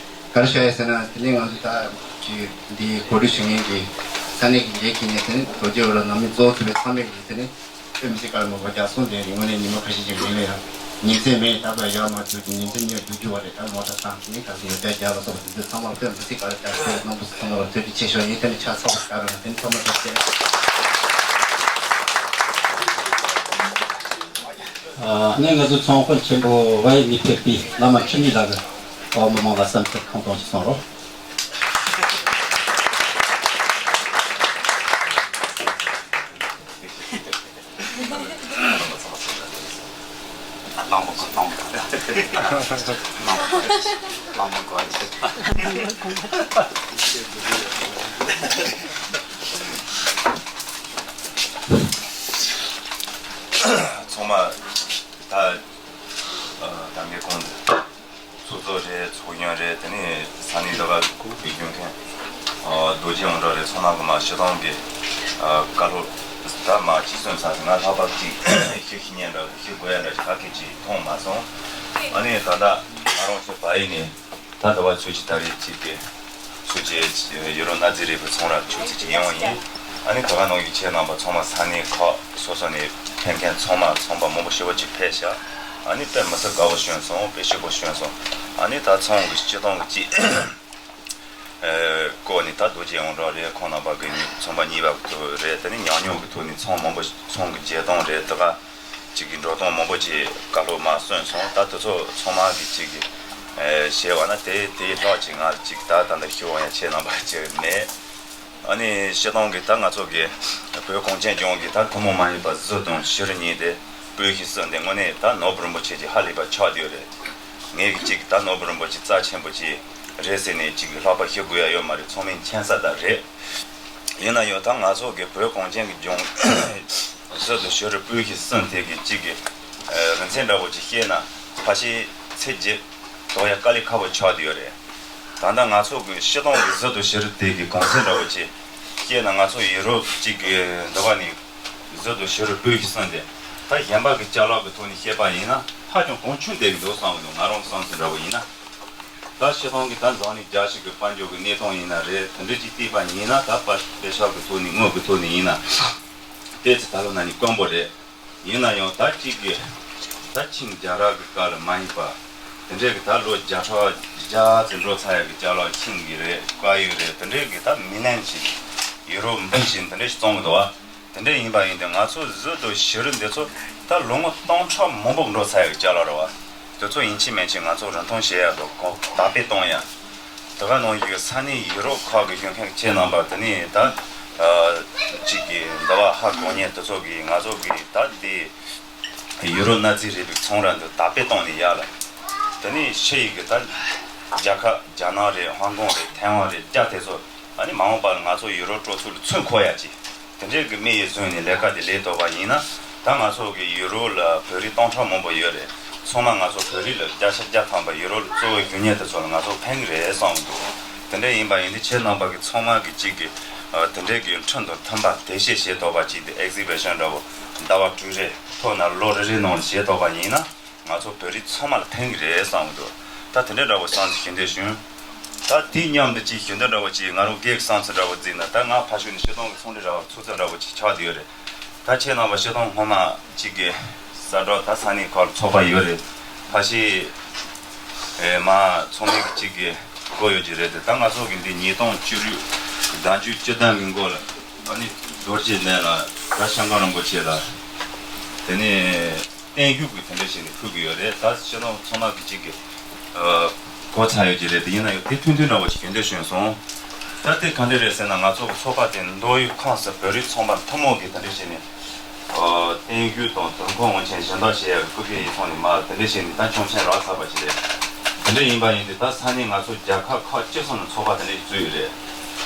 ག་རེ་ཞུ་ཡ་ཟེར་ན་དེ་ནས་ང་ཚོ་ད་ཅིག་འདི་གོ་སྒྲིག་ཞུ་མཁན་གྱི་ས་གནས་ཀྱི་ལས་ཀྱི་ནས་དེ་ནས་རྡོ་རྗེ་འོད་ལ་ནང་མི་གཙོ་བོ་ཚོ་བའི་ཚང་མས་ཀྱི་དེ་ནས་དཔེ་མི་སྲིད་དཀར་མོ་བ་རྒྱག་སོང་། དེ་རིང་ངོ་ནས་ཉི་མ་ཁ་ཤས་ཅིག་མིན་ལ་ཡང་ཉིན་མཚན་མེད་ད་བར་ཡར་མར་རྒྱུག་ཉིན་མཚན་གཉིས་རྒྱུག་རྒྱུ་བ་རེད། ད་མོ་ཊ་བཏང་དེ་ནས་ག་ཚོད་ཡོད་ད་རྒྱག་ལ་སོགས་པ་དེ་ཚོ་ཚང་མ་དཔེ་མི་སྲིད་དཀར་རྒྱག་སོང་། རྣམ་པ་ཚོ་ཚང་མ་ལ་ཐུགས་རྗེ་ཆེ་ཞུ་ཡ་ཡིན། དེ་ནས་ཆ་ཚང་བ་དཀར་རོ་ན་དེ་ནས་ཚང་མ་ཐུགས་རྗེ་ཆེ། ཨ་ནི་ང་ཚོ་ཚོང་དཔོན་ཆེན་པོ་ཝའི་མི་ཕེབས་པའི་བླ་མ་འཆི་མེད་ལགས་ཀྱིས་འོག་མི་མང་ལ་བསམ་འཆར་ཐུང་ཐུང་ཞིག་གསུང་རོགས། ཚང་མ་ད་ད་ངས་གོང་དུ་ཚོགས་གཙོ་རེད། ཚོགས་གཞོན་རེད། དེ་ནས་ས་གནས་འདི་ག་གི་རྒྱུན་མཁན་རྡོ་རྗེ་དབང་གྲགས་རེད། ཚང་མ་གི་མ་སྤྱི་བཏང་གི་བཀའ་སློབ་ད་མ་གཅིག་སོན་ཚར་ང་ལྷག་པར་གཅིག་ཞུ་ཤེས་མཁན་འདྲ་ཞུ་དགོས་ཡ་འདྲ་ཞིག་ག་གེ་ཅིག་མཐོང་མ་སོང་། ཨ་ནི་ད་ལྟ་ང་རང་ཚོ་བལ་ཡུལ་ནས་ད་ཟླ་བ་ཚོད་ཀྱི་ད་རེས་ཅིག་གི་ཚོད་ཀྱི་ཡོ་རོབ་གནའ་རྫས་རིག་པའི་ཚོང་ར་ཆུ་ཚོད་ཅིག་ཡིན་བ་ཡིན། ཨ་ནི་ད་ག་ནང་བཞིན་ཁྱེད་རྣམ་པ་ཚང་མ་ས་གནས་ཁག་སོ་སོ་ནས་ཕེབས་མཁན་ཚང་མ་ཚོང་པ་མང་པོ་ཞེ་པོ་ཅིག་ཕེབས་ཤག་ཨ་ནི་དཔེ་མི་སྲིད་དགའ་བོ་བྱུང་སོང་། དཔེ་སྐྱིད་པོ་བྱུང་སོང་། ཨ་ནི་ད་ཚོང་གི་སྤྱི་བཏང་གི་ཅིག་སྐོར་ནས་ད་རྡོ་རྗེ་དབང་གྲགས་རེད། ཁོང་རྣམ་པ་གི་ཚོང་པ་གཉིས་པ་གི་ཐོག་རེད། དེ་ནས་ཉམས་མྱོང་གི་ཐོག་ནས་ཚོང་མང་པོ་ཚོང་གི་བརྗེ་སྟངས་རེད། དེ་ག་ཅིག་གི་འགྲོ་སྟངས་མང་པོ་ཅིག་བཀའ་སློབ་མ་གསུངས་སོང་། ད་དེ་ཚོ་ཚང་མ་གི་ཅིག་གི་བཤད་བ་ན་དེ་དེའི་ལྷག་ཅིག་ང་ཅིག་ད་ད་ལྟ་ཞུ་བ་ཡང་ཁྱེད་རྣམ་པ་ཅིག་མེད། ཨ་ནི་སྤྱི་བཏང་གི་ད་ང་ཚོ་གི་བོད་གངས་ཅན་ལྗོངས་ཀྱི་ད་ཐུན་མོང་མ་ཡིན་པ་གཟི་དང་བྱུ་རུ་གཉིས་དེ་སྤོས་ཤིང་གསུམ་དེ་དངོས་གནས་ད་ནོར་བུ་རིན་པོ་ཆེ་གི་ཧ་ལས་པ་ཆགས་བསྡད་ཡོད་རེད། ངས་གི་ཅིག་ད་ནོར་བུ་རིན་པོ་ཆེ་རྩ་ཆེན་པོ་ཅིག་རེད་ཟེར་ནས་ཅིག་ལྷག་པ་ཞུ་དགོས་ཡ་ཡོད་མ་རེད། ཚང་མས་མཁྱེན་ས་ད་རེད། ཡིན་ན་ཡང་ད་ང་ཚོ་གི་བོད་གངས་ཅན་གྱི་ལྗོངས་གཟི་དང་བྱུ་རུ་སྤོས་ཀྱིས་བསུ་མཁན་གྱི་གཅིག་གི་རིག་ཚན་འདྲ་བོ་ཅིག་བཤད་ན་ཕལ་ཆེར་ཚེ་གཅིག་དོགས་ཡ་དཀའ་ལས་ཁག་པོ་ཆགས་བསྡད་ཡོད་རེད། ད་ལྟ་ང་ཚོ་གི་སྤྱིར་བཏང་གི་གཟི་དང་བྱུ་རུ་དེ་གི་གོང་ཚད་འདྲ་བོ་ཅིག་བཤད་ན་ང་ཚོ་ཡུ་རོབ་གཅིག་གི་འདི་བ་ནི་གཟི་དང་བྱུ་རུ་སྤོས་ཀྱིས་བསུ་མཁན་ད་གཞན་པ་གི་ཅ་ལག་གི་ཐོག་ནས་བཤད་པ་ཡིན་ན་ཧ་ཅང་གོང་ཆུང་བསྡད་ཀྱི་འདུག་བསམ་གི་འདུག་ང་རང་བསམ་ཚུལ་འདྲ་བོ་ཡིན་ན། ད་སྤྱིར་བཏང་གི་ད་འཛམ་གླིང་རྒྱལ་སྤྱི་གི་དཔལ་འབྱོར་གྱི་གནས་སྟངས་ཡིན་ན་རེད། དེ་འདྲ་ཅིག་བལྟས་པ་ཡིན་ན་ད་པ་པེ་ཤག་གི་ཐོག་ནས་དངུལ་གྱི་ཐོག་ནས་ཡིན་ན་ཏོག་ཙམ་ད་ལོ་ན་ནི་དཀོན་པོ་རེད། ཡིན་ན་ཡང་ད་གཅིག་གི་ད་ཆིང་རྒྱལ་རབས་ཀྱི་སྐབས་ལ་མ་ཡིན་པ་དེ་འདྲའི་གི་ད་ལོ་བརྒྱ་ཕྲག་བརྒྱ་ཙམ་འགྲོ་ཚར་ཡ་གི་ཅ་ལག་ཆིང་གི་རེད། བཀའ་ཡིག་རེད། དེ་འདྲའི་གི་ད་མི་ལན་ཞིག་ཡུ་རོ་འབུམ་ཞིག་དེ་འདྲ་ཞིག་བཙོང་གི་འདུག་བ། དེ་འདྲ་ཡིན་པ་ཡིན་ཏེ་ང་ཚོ་གཟི་དང་བྱུ་རུ་འདི་ཚོ་ད་ལོ་ངོ་སྟོང་ཕྲག་མང་པོ་འགྲོ་ཚར་ཡོད་ཅ་ལག་རེད་བ། དེ་ཚོ་ཡིན་གཅིག་མིན་གཅིག་ང་ཚོ་རིན་ཐང་བྱེད་ཡ་དང་གོང་དར་སྤེལ་གཏོང་ཡ། དེ་ག་ནང་བཞིན་ས་གནས་ཡུ་རོབ་ཁག་གི་ཡོད་མཁན་ཁྱེད་རྣམ་པ་དེ་ནས་ད་གཅིག་གི་འདི་བ་ཧ་གོ་མཁན་དེ་ཚོ་གིས་ང་ཚོ་གི་ད་འདི་ཡུ་རོ་གནའ་རྫས་རིག་པའི་ཚོང་ར་འདི་དར་སྤེལ་གཏོང་ནས་ཡ་ལ། དེ་ནས་ཕྱི་ཡི་གི་ད་རྒྱལ་ཁབ་རྒྱ་ནག་རེད། ཧོང་ཀོང་རེད། ཐའེ་ཝན་རེད། རྒྱ་དེ་ཚོ་ཨ་ནི་མ་འོངས་པར་ང་ཚོ་ཡུ་རོ་སྤྲོ་ཚུལ་ཚུར་འཁོར་ཡ་ཅིག་དེ་འདྲའི་གི་དམིགས་ཡུལ་བཟུང་ནས་ལས་ཀ་དེ་ལས་ཐུབ་པ་ཡིན་ན་ད་ང་ཚོ་གི་ཡུ་རོ་ལ་བོད་རིགས་སྟོང་ཕྲག་མང་པོ་ཡོད་རེད། ཚང་མ་ང་ཚོ་བོད་རིགས་ལ་བརྒྱ་ཆ་བརྒྱ་ཐམ་པ་ཡུ་རོ་ལ་གཙོ་བོ་རྒྱུ་ཉེན་དེ་ཚོ་ལ་ང་ཚོ་ཕན་གི་རེད་བསམ་གི་འདུག་དེ་འདྲ་ཡིན་པ་ཡིན་དུས་ཁྱེད་རྣམ་པ་གི་ཚང་མ་གི་གཅིག་གི་དེ་འདྲའི་གི་ཁྲིམས་དང་མཐུན་པ་དེ་བཤད་བྱེད་ཐུབ་པ་ཅིག་དེ་ཨེག་ཟི་བྷི་ཤན་འདྲ་བོ་ཟླ་བ་དྲུག་རེ་ཐོག་ན་ལོ་རེ་རེའི་ནང་ལ་བྱེད་ཐུབ་པ་ཡིན་ན། ང་ཚོ་བོད་རིགས་ཚང་མ་ལ་ཕན་གི་རེད་བསམ་གི་འདུག་ད་དེ་འདྲ་འདྲ་བོ་བསམ་ཚུལ་ཞུ་འདོད་བྱུང་། ད་དེའི་མཉམ་དུ་ཅིག་ཞུ་འདོད་འདྲ་བོ་ཅིག་ང་རང་སྒེར་གྱི་བསམ་ཚུལ་འདྲ་བོ་བརྩིས་ན་ད་ང་ཕ་ཤུལ་ནས་སྤྱིར་བཏང་གི་ཚོང་འབྲེལ་ར་བ་ཚོགས་གཙོ་འདྲ་བོ་ཅིག་ཆགས་བསྡད་ཡོད་རེད། ད་ཁྱེད་རྣམ་པ་སྤྱིར་བཏང་སྔོན་མ་ཅིག་གི་གསལ་བསྒྲགས་ད་ས་གནས་ཁག་ལ་ཚོགས་པ་ཡོད་རེད། ཕ་ཤི་ཨེ་མ་ཚོང་ལས་ཀྱི་ཅིག་གི་སྒོ་ཡོད་ཀྱི་རེད་དེ་ད་ང་ཚོ་གི་འདི་ཉིས་སྟོང་བཅུ་དྲུག་ཟླ་མཇུག་བཅུ་བདུན་གི་མགོ་ལ་ཨ་ནི་རྡོ་རྗེ་གདན་ལ་ད་ཤང་ཀ་རིན་པོ་ཆེ་ལ་དེ་ནས། བརྟན་བཞུགས་ཀྱི་དེ་འདྲ་བྱས་ནས་ཕུལ་གྱི་ཡོད་རེད། ད་ཕྱི་ནང་ཚང་མ་གི་གཅིག་གི་ཨ་གོ་ཚར་ཡོད་ཀྱི་རེད། དེ་ཡིན་ན་ཡང་དེ་ཐུང་ཐུང་འདྲ་བོ་ཞིག་གི་འདོད་བྱུང་སོང་། ད་དེ་ག་འདྲ་རེད་ཟེར་ན་ང་ཚོ་གི་ཚོགས་པ་དེ་མདོ་དབུས་ཁམས་གསུམ་བོད་རིགས་ཚོང་པ་ཐུན་མོང་གི་དེ་འདྲ་བྱས་ནས་ཨ་བརྟན་བཞུགས་དང་དུར་མཁོ་དབང་ཆེན་སྦྱིན་བདག་བྱེད་ཡག་གི་སྐུ་ཕེབས་ཡིག་ཚང་ནས་མར་དེ་འདྲ་བྱས་ནས་ད་ཆོག་མཆན་རག་ཚར་བ་ཞིག་རེད། དེ་འདྲ་ཡིན་པ་ཡིན་དུས་ད་ས་གནས་ང་ཚོ་རྒྱལ་ཁབ་ཁག་བཅུ་གསུམ་ནས་ཚོགས་པ་དེ་འདྲ་ཞིག་བཙུགས་ཡོད་རེད།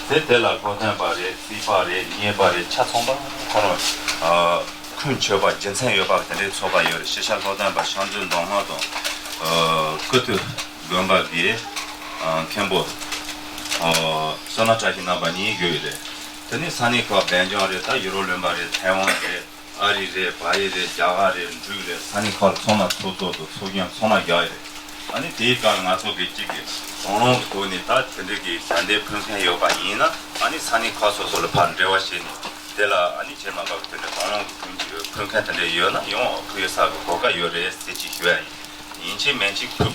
དེ་དེ་ལ་ལྷོ་སྟོན་པ་རེད། རྩིས་པ་རེད། གཉེར་པ་རེད། ཆ་ཚང་པ་ཁོ་རང་ཨ། ཁུངས་འཁྱོལ་བ་རྒྱུ་མཚན་ཡོད་པ་དེ་འདྲའི་ཚོགས་པ་ཡོད་རེད། ཤེས་བྱ་ལྷོ་སྟོན་པ་ཤར་འཛུལ་མདོ་སྔགས་དང་། ཨ་ཀུ་ཐུ་དགོན་པ་གི་ཨ་མཁན་པོ་ཨ་བསོད་ནམས་བཀྲ་ཤིས་རྣམ་པ་གཉིས་ཡོད་ཡོད་རེད། དེ་ནས་ས་གནས་ཁག་སྦེལ་ཇམ་རེད། ད་ཡུ་རོབ་ལུང་པ་རེད། ཐའེ་ཝན་རེད། ཨ་རི་རེད། བལ་ཡུལ་རེད། རྒྱ་གར་རེད། འབྲུག་རེད། ས་གནས་ཁག་ཚང་མ་ཚོགས་གཙོ་དང་ཚོགས་གཞོན་ཚང་མ་རྒྱག་ཡོད་རེད། ཨ་ནི་དེའི་སྐབས་ང་ཚོ་གི་གཅིག་གི་དང་བླངས་ཀྱི་ཐོག་ནས་ད་དེ་འདྲའི་གི་ཞལ་འདེབས་ཕུལ་མཁན་ཡོད་པ་ཡིན་ན་ཨ་ནི་ས་གནས་ཁག་སོ་སོ་ལ་ཕར་འབྲེལ་བ་བྱས་ནས། དེ་ལ་ཨ་ནི་ཁྱེད་རྣམ་པ་གི་དེ་འདྲ་དང་བླངས་ཀྱི་ཕུལ་རྒྱུ་ཕུལ་མཁན་དེ་འདྲ་ཡོད་ན་ཡང་ཕུལ་ཡོད་ས་གི་གོ་སྐབས་ཡོད་རེད་ཟེར་ཅིག་ཞུ་ཡ་ཡིན། ཡིན་གཅིག་མིན་གཅིག་ཕུལ་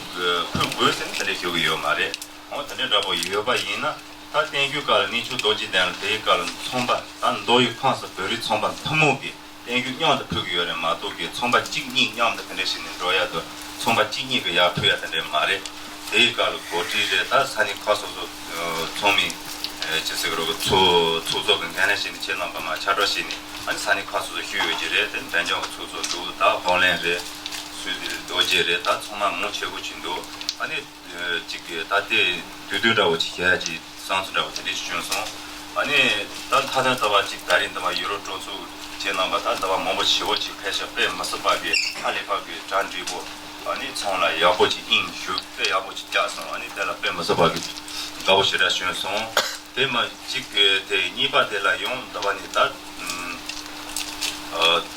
ཕུལ་དགོས་ཟེར་ནས་དེ་འདྲ་ཞུ་གི་ཡོད་མ་རེད། འོ་དེ་འདྲ་འདྲ་པོ་ཡོད་པ་ཡིན་ན་ད་བརྟན་བཞུགས་སྐབས་ལ་གནས་ཆུང་རྡོ་རྗེ་གདན་ལ་དེའི་སྐབས་ལ་ཚོང་པ་ད་མདོ་དབུས་ཁམས་སུ་བོད་རིགས་ཚོང་པ་ཐུན་མོང་གི་བརྟན་བཞུགས་མཉམ་དུ་ཕུལ་གི་ཡོད་རེད་མ་གཏོགས་ཀྱི་ཚོང་པ་གཅིག་གཉིས་མཉམ་དུ་དེ་འདྲ་ཞིག་ནས་འགྲོ་ཡ་དང་ཚོང་པ་གཅིག་གཉིས་ཀྱི་ཡར་ཕུལ་ཡ་དེ་འདྲ་མ་རེད། དེའི་སྐབས་ལ་འགོ་ཁྲིད་རེད། ད་ས་གནས་ཁག་སོ་སོ་ཚོགས་མི་ཅི་ཟེར་གི་རོ་གི་ཚོགས་ཚོགས་གཙོ་གི་འགན་ལེན་བྱས་ནས་ཁྱེད་རྣམ་པ་མར་ཕྱག་བྲིས་བྱས་ནས་ཨ་ནི་ས་གནས་ཁག་སོ་སོ་ཞུས་ཡོད་ཀྱི་རེད། དེ་འབེལ་ཇམ་གི་ཚོགས་གཙོ་འདུག་ད་ཧོ་ལན་རེད། སུའི་ཌེན་རྡོ་རྗེ་རེད། ད་ཚང་མ་མང་ཆེ་བོ་ཅིག་འདུག་ཨ་ནི། གཅིག་གིས་ད་ལྟའི་དུས་སྟོན་འདྲ་བོ་ཅིག་བྱེད་ཡ་ཅིག་བསམ་ཚུལ་འདྲ་བོ་དེ་འདྲ་ཞིག་བྱུང་སོང་། ཨ་ནི་ད་མཐའ་དོན་ལྟ་བ་ཅིག་ད་རིང་འདི་མ་ཡུ་རོབ་སྤྲོ་ཚོགས་ཁྱེད་རྣམ་པ་ད་འདི་མ་མང་པོ་ཞེ་པོ་ཅིག་ཕེབས་ཤག་དཔེ་མི་སྲིད་པ་གི་ཧ་ལས་པ་གི་གྲ་འགྲིག་པོ། ཨ་ནི་ཚང་ལ་ཡག་པོ་ཅིག་དབྱིངས་ཞུགས་དཔེ་ཡག་པོ་ཅིག་བརྒྱབ་སོང་། ཨ་ནི་དེ་ལ་དཔེ་མི་སྲིད་པ་གི་དགའ་པོ་ཞེ་དྲག་བྱུང་སོང་། དེ་མ་གཅིག་གི་དེ་གཉིས་པ་དེ་ལ་ཡང་འདི་པ་ནི་ད་ཨ་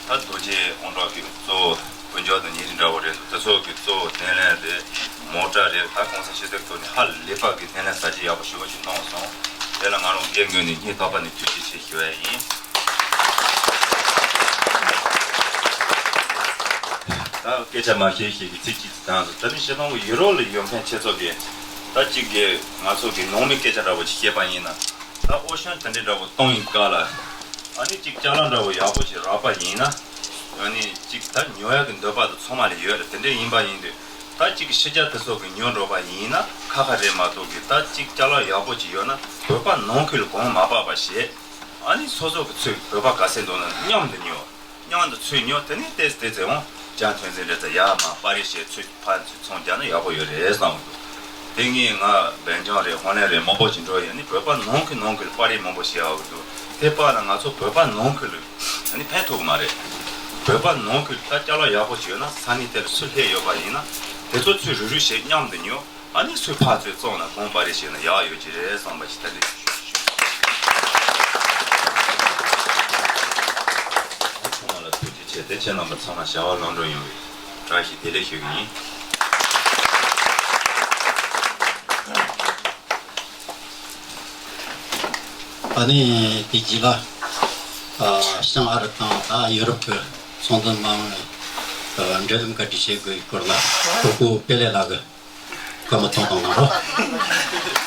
ད་རྡོ་རྗེ་དབང་གྲགས་ཀྱི་གཙོ་བོ་དཔལ་འབྱོར་དང་ཉིན་རེ་འདྲ་བོ་རེད་འདུག་དེ་ཚོ་གི་གཙོ་བོ་དེ་ལན་རེད། མོ་ཊ་རེད། ད་གོང་ས་སྤྱི་འཐུས་ཐོག་ནས་ཧ་ལས་པ་གི་དེ་ལན་ཟ་རྒྱུ་ཡག་པོ་ཞེ་པོ་ཞིག་གནང་སོང་། དེ་ལ་ང་རང་སྒེར་ངོས་ནས་སྙིང་ཐག་པ་ནས་ཐུགས་རྗེ་ཆེ་ཞུ་ཡ་ཡིན། ད་སྐད་ཆ་མ་བཤད་ཞིག་གི་ཚིག་གཅིག་ཙམ་དང་། ད་ནི་ཤེས་ཐང་གི་ཡུ་རོབ་ལ་ཡོད་མཁན་ཁྱེད་ཚོ་གིས་ད་གཅིག་གི་ང་ཚོ་གི་ནང་མི་སྐད་ཆ་འདྲ་བོ་ཅིག་བཤད་པ་ཡིན་ན། ད་ཨོ་ཤན་དེ་འདྲའི་འདྲ་བོ་གཏོང་ཡིན་སྐབས་ལ། ཨ་ནི་གཅིག་ཅ་ལག་འདྲ་བོ་ཡག་པོ་ཞིག་རག་པ་ཡིན་ན། ཨ་ནི་གཅིག་ད་ཉོ་ཡག་གི་འདོད་པ་དང་ཚང་མ་ལ་ཡོད་རེད། དེ་འདྲ་ཡིན་པ་ཡིན་དུས་ད་གཅིག་གི་ཕྱི་རྒྱལ་དེ་ཚོ་གི་ཉོ་འགྲོ་བ་ཡིན་ན་ཁ་ཁ་རེད་མ་གཏོགས་གི་ད་གཅིག་ཅ་ལག་ཡག་པོ་ཅིག་ཡོད་ན་བོད་པ་ནང་ཁུལ་ལ་གོང་མ་སྤར་བ་བྱེད། ཨ་ནི་སོ་སོ་གི་ཚོས་བོད་པ་ག་ཚད་འདུག་ན་མཉམ་དུ་ཉོ། མཉམ་དུ་ཚོས་ཉོ། དེ་ནས་ཏོག་ཙམ་ཏོག་ཙམ་འོང་། ཅང་ཐོན་ཚན་རེ་ཙམ་ཡར་མར་སྤར་རེས་བྱས་ཚོས་ཕར་ཚོས་ཚོང་རྒྱག་ན་ཡག་པོ་ཡོད་རེད་བསམ་གི་འདུག་དེ་ངས་ང་སྦེལ་ཇམ་རེད། ཧོ་ལན་རེད། མང་པོ་ཅིག་འགྲོ་ཡོད། ནི་བོད་པ་ནང་གི་ནང་གི་སྤར་རེས་མང་པོ་བྱེད་ཡག་གི་འདུག་དེ་པ་ལ་ང་ཚོ་བོད་པ་ནང་ཁུལ་ལ་ཨ་ནི་ཕན་ཐོགས་མ་རེད། བོད་པ་ནང་ཁུལ་ད་ཅ་ལག་ཡག་པོ་ཞིག་ཡོད་ན་ས་གནས་དེར་སུ་སླེབས་ཡོད་པ་ཡིན་ན་དེ་ཚོ་ཚུར་རུག་རུག་བྱས་མཉམ་དུ་ཉོ། ཨ་ནི་སུས་ཕར་ཚུར་བཙོང་ན་གོང་པ་རེ་བྱས་ན་ཡག་ཡོད་ཀྱི་རེད་བསམ་པ་ཞིག་ད་རེས་ཞུ་ཞུ། ཚང་མ་ལ་ཐུགས་རྗེ་ཆེ། དེ་ཁྱེད་རྣམ་པ་ཚང་མ་བྱ་བ་ལམ་འགྲོ་ཡོང་བའི་བཀྲ་ཤིས་བདེ་ལེགས་ཞུ་གི་ཡིན། ཨ་ནི་དེ་རྗེས་ལ་ཨ་ཤང་ཨ་རི་དང་ད་ཡུ་རོབ་ཀྱི་ཚོང་དོན་མ་དངུལ་ཨ་འབྲེལ་ལམ་བཀའ་འདྲི་བྱེད་དགོས་ཡི་སྐོར་ལ་སྤྲུལ་སྐུ་དཔེ་ལེགས་ལགས་ཀྱིས་བཀའ་མོལ་གཏོང་དང་གནང་རོགས།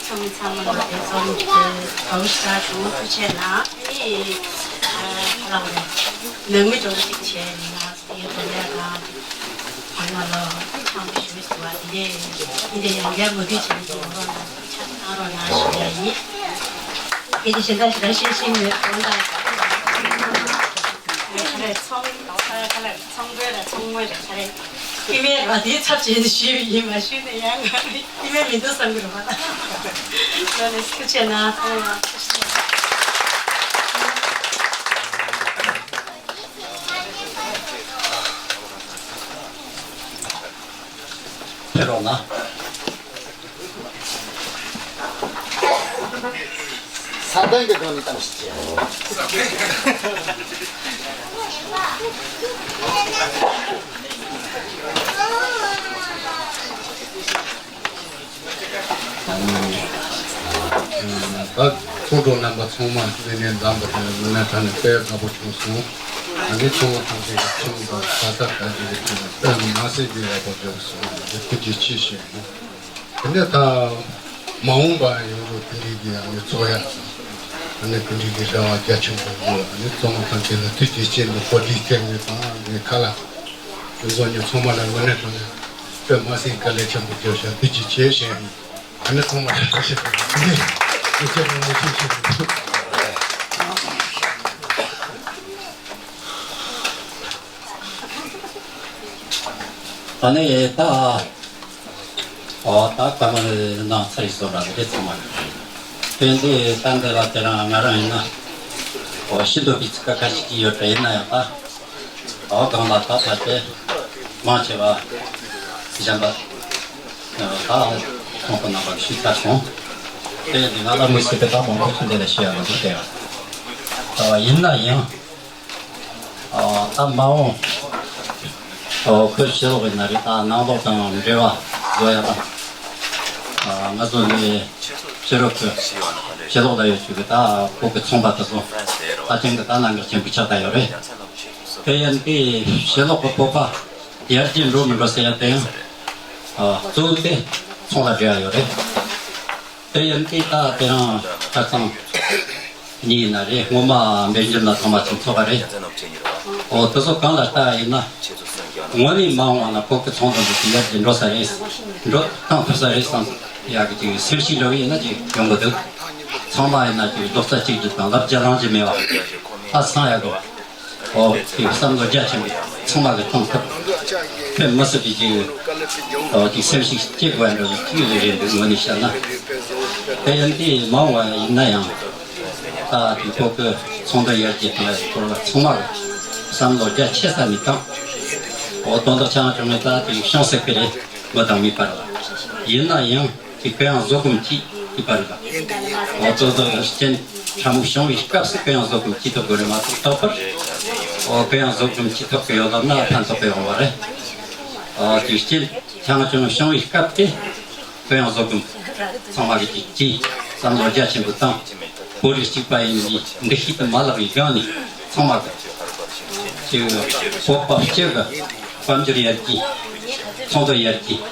ཚང་མ་ཚང་མ་ལ་དེ་ཚོ་ཚང་མ་ཞག་ཞུ་ཐུགས་ཆེ་གནང་། ཨ་ནི་ཨ་ལགས་ནང་མི་འགྲོ་གཅིག་བྱས་ནས་ང་ཚོ་དེའི་དོན་ལས་ལ་ཚང་མ་ལ་ཐང་ཞུ་ཞུ་བ་དེ་འདྲས་ཡང་བསྐྱར་ངོ་སྤྲོད་བྱེད་ཀྱི་ཡོད་རོགས་གནང་། ཆ་ཚང་རོགས་གནང་ཞུ་ཡ་ཡིན། སྐད་ཆ་གཞན་དག་ཞིག་ར་བཤད་ཤེས་མེད་དོན་དག་རེད། ཚོང་ཁ་ལ་ཚོང་དཔོན་ལ་ཚོང་དཔོན་རེད་ཁ་རེད། སྐྱེ་དམན་ར་དེའི་ཚབ་བྱས་ནས་ཞུས་པ་ཡིན། མ་ཞུས་ན་ཡང་ང་སྐྱེ་དམན་མི་འདུག་བསམ་གྱི་རེད་པ། ལོ་ནས་ཐུགས་ཆེ་གནང་། ཚང་མ་ཐུགས་རྗེ་ཆེ། ཕེབས་རོགས་གནང་། ས་དོན་གྱི་སྒང་ནས་བཏང་ཞིག་བྱེད། ད་ཚོང་གྲོགས་རྣམ་པ་ཚང་མ་ལས་གནས་འཛོམས་པ་དེ་ལ་དངོས་གནས་དྲང་གནས་དཔེ་དགའ་པོ་བྱུང་སོང་། ད་ནི་ཚང་མ་ཐམས་ཅད་ཀྱི་ཁྱིམ་དང་ས་ཆ་ག་ཅིག་གི་ཁྱིམ་དང་དཔེ་མ་སྲིད་པའི་ཡག་པོ་བྱུང་སོང་། ཐུགས་རྗེ་ཆེ་ཞུ། དེ་ནས་ད་མ་འོངས་པ་ཡོང་རྒྱུ་དེ་འདྲའི་གི་ཨ་ནི་ཚོགས་ཡག་དང་ཨ་ནི་དེ་འདྲའི་གི་རེ་བ་རྒྱ་ཆེན་པོ་ཡོད། ཨ་ནི་ཚང་མ་ཐམས་ཅད་ལ་ཐུགས་རྗེ་ཆེ། འདི་གོ་སྒྲིག་བྱས་ནས་དང་ངའི་ཁ་ལག་དེ་ཚོ་ནི་ཚང་མ་ལ་དངོས་གནས་དྲང་གནས་དཔེ་མ་སྲིད་དཀའ་ལས་ཆེན་པོ་བརྒྱབ་ཤག་ཐུགས་རྗེ་ཆེ་ཞུ་ཡ་ཡིན། ཨ་ནི་ཚང་མ་ལ་བཀྲ་ཤིས་བདེ་ལེགས། ཐུགས་རྗེ་ཆེ། ཐུགས་རྗེ་ཆེ། ཨ་ནི་ད་ཨོ་ད་བཀའ་མོལ་གནང་ཚར་ཡིན་སོང་ར་དེ་ཚང་མ་རེད། དེ་འདི་ད་འདི་ལ་དེ་རང་ང་རང་ཡིན་ན་ཨོ་ཤིན་ཏུ་པི་ཚི་ཀ་ཁ་ཤས་ཀྱི་ཡོད་པ་ཡིན་ན་ཡང་ད་ཨོ་གང་ལ་ད་ད་དེ་མང་ཆེ་བ་གཞན་པ་ད་ཁོང་ཁོ་རྣམ་པར་ཞུས་ཚར་སོང་། དེ་འདི་ང་ལ་མི་སྲིད་པའི་ད་མང་པོ་ཞིག་འདི་ལ་ཞུ་ཡ་མི་འདུག་དེ་ཡང་ད་ཡིན་ན་ཡང་། ཨ་ད་མ་འོངས་ཨ་བོད་ཕྱི་ལོགས་ཡིན་ན་རེད། ད་ནང་ལོགས་དང་འབྲེལ་བ་བཟོ་ཡ་ལ་ཨ་ང་ཚོ་ནི་ཕྱི་རོལ་གྱི་ཕྱི་ལོགས་ལ་ཡོད་ཚུལ་གྱི་ད་བོད་ཀྱི་ཚོང་པ་དེ་ཚོ་ད་ཅང་གི་ད་གནད་འགག་ཆེན་པོ་ཆགས་བསྡད་ཡོད་རེད། དེ་ཡིན་དུས་ཕྱི་ལོགས་ཀྱི་བོད་པ་ཡར་རྒྱས་འགྲོ་མི་འགྲོ་ཟེར་ཡ་དེ་ཡང་ཨ་གཙོ་བོ་དེ་ཚོང་ལ་འབྲེལ་བ་ཡོད་རེད། དེ་ཡིན་དུས་ད་དེ་རིང་ཁ་སང་ཉིན་ཡིན་ན་རེད། སྔོན་མ་འབེན་ཇུ་ན་ཚང་མ་ཚོགས་ཚོགས་པ་རེད། ཨོ་དེ་ཚོ་གང་ལ་ལྟ་ཡིན་ན་དངོས་གནས་མ་འོངས་པ་ན་བོད་ཀྱི་ཚོང་དོན་དེ་ཡར་རྒྱས་འགྲོ་ས་རེད། འགྲོ་བཏང་ཐུབ་ས་རེད་བསམ་ཡག་གི་ཅིག་སེམས་ཤུགས་འདྲ་བོ་ཡིན་ན་ཅིག་ཡོང་གི་འདུག་ཚང་མ་ཡིན་ན་ཅིག་རྡོག་རྩ་གཅིག་སྒྲིལ་དང་ལབ་རྒྱ་རང་གི་མེད་པ་ཧ་སང་ཡག་གི་ཨོ་དེ་བསམ་བློ་རྒྱ་ཆེན་པོས་ཚང་མ་གིས་གཏོང་ཐུབ། དཔེ་མི་སྲིད་པའི་ཅིག་ཨོ་ཅིག་སེམས་ཤུགས་སྐྱེད་དགོས་འདྲ་བའི་ཅིག་རེད་འདུག་དངོས་གནས་བཤད་ན། དེ་ཡིན་དུས་མ་འོངས་པ་ཡིན་ན་ཡང་ད་དེ་བོད་ཀྱི་ཚོང་དོན་ཡར་རྒྱས་གཏོང་བའི་སྐོར་ལ་ཚང་མ་གིས་བསམ་བློ་རྒྱ་ཆེ་ས་ནས་བཏང་། ཨོ་དོན་དག་ཆ་ཚང་བྱུང་ནས་ད་དེ་ཤོང་སྲིད་ཀྱི་རེད། མི་དང་མིའི་བར་ལ་ཡིན་ན་ཡང་། དེ་གུ་ཡངས་བཟོད་སྒོམ་གྱིས་དེ་པར་ལ། འོ་ཙོ་ཙོ་རྐྱེན་ཕྲ་མོ་བྱུང་བའི་སྐབས་སུ་གུ་ཡངས་བཟོད་སྒོམ་གྱིས་ཐོབ་དགོས་རེད་མ་གཏོགས་རྟག་པར། འོ་གུ་ཡངས་བཟོད་སྒོམ་གྱིས་ཐོབ་ཀྱི་ཡོད་ལབ་ན་ཕན་ཐོགས་པའི་འོང་བ་རེད། འོ་དེ་རྐྱེན་ཆང་ཆུང་བྱུང་བའི་སྐབས་དེ་གུ་ཡངས་བཟོད་སྒོམ་ཚང་མ་གིས་ཀྱིས་བསམ་བློ་རྒྱ་ཆེན་པོ་བཏང་། བོད་རིགས་གཅིག་པ་ཡིན་པའི་འདུ་ཤེས་དེ་མ་བརླག་པའི་སྒང་ནས་ཚང་མ་གིས་ཅིག་བོད་པ་སྤྱི་གི་དཔལ་འབྱོར་ཡར་རྒྱས། ཚོང་དོན་ཡར་རྒྱས།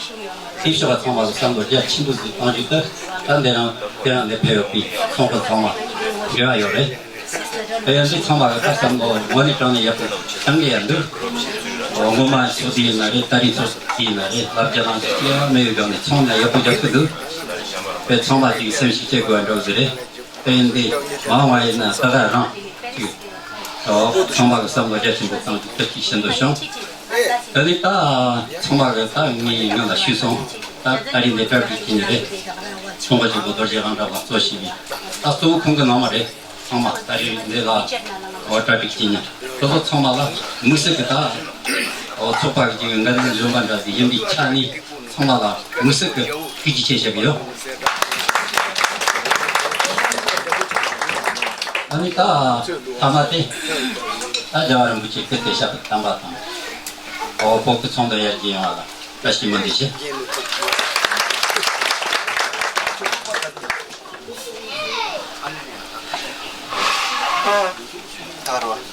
དེའི་ཕྱོགས་ལ་ཚང་མ་གིས་བསམ་བློ་རྒྱ་ཆེན་པོ་ཞིག་གཏོང་རྒྱུ་དེ་ད་འདི་རང་དེ་རང་ལས་ཕེབས་ཡོད་པའི་ཚོང་པ་ཚང་མ་འབྲེལ་བ་ཡོད་རེད། དེ་ཡང་འདི་ཚང་མ་གི་ཁ་བསམ་བློ་དངོས་གནས་དྲང་ནས་ཡག་པོ་བཏང་གི་ཡ་འདུག་ངོ་མ་ཚོགས་འདུ་ཡིན་ན་རེད། ད་རིང་ཚོགས་འདུ་ཡིན་ན་རེད། ལབ་རྒྱ་ལངས་ཀྱི་ཡང་མེད་པའི་སྒང་ནས་ཚང་མ་ཡག་པོ་རྒྱག་གི་འདུག་དཔེ་ཚང་མ་ཅིག་སེམས་ཤུགས་བསྐྱེད་དགོས་པ་འདྲ་བོ་ཟེར་རེད། དཔེ་འདི་མང་བ་ཡིན་ན་ད་ག་རང་ཅིག་ཨོ་ཚང་མ་གི་བསམ་བློ་རྒྱ་ཆེན་པོ་བཏང་ཅིག་ཐུགས་ཀྱི་ཤིན་ཏུ་བྱུང་། དེ་ནི་ད་ཚང་མ་གི་ད་ངས་ང་ལ་ཞུས་སོང་། ད་ད་རིང་འདི་གྲ་སྒྲིག་བྱེད་ནི་རེད། ཚོང་པ་ཆེན་པོ་རྡོ་རྗེ་རང་གྲགས་ལགས་གཙོ་བྱས་པའི་ད་གཙོ་བོ་ཁོང་གི་ནང་མ་རེད། ཚང་མ་ད་རེས་འདི་ལ་འོ་གྲ་སྒྲིག་བྱེད་ཉིན་དེ་ཚོ་ཚང་མ་ལ་དམིགས་བསལ་གྱི་ད་འོ་ཚོགས་པ་གི་འགན་འཛིན་གཞོན་པ་འདྲ་ཟིག་ཡིན་པའི་ཆ་ནས་ཚང་མ་ལ་དམིགས་བསལ་གྱི་ཐུགས་རྗེ་ཆེ་ཞུ་གི་ཡོད། ཨ་ནི་ད་ཐ་མ་དེ་ད་རྒྱལ་བ་རིན་པོ་ཆེ་སྐུ་དེ་ཞབས་ཏུ་བསྟན་པ་དང་འོ་བོད་ཀྱི་ཚོང་དང་ཡར་རྒྱས་ཡོང་བ་ལ་བཀྲ་ཤིས་སྨོན་འདུན་ཆེ། ད་རོ།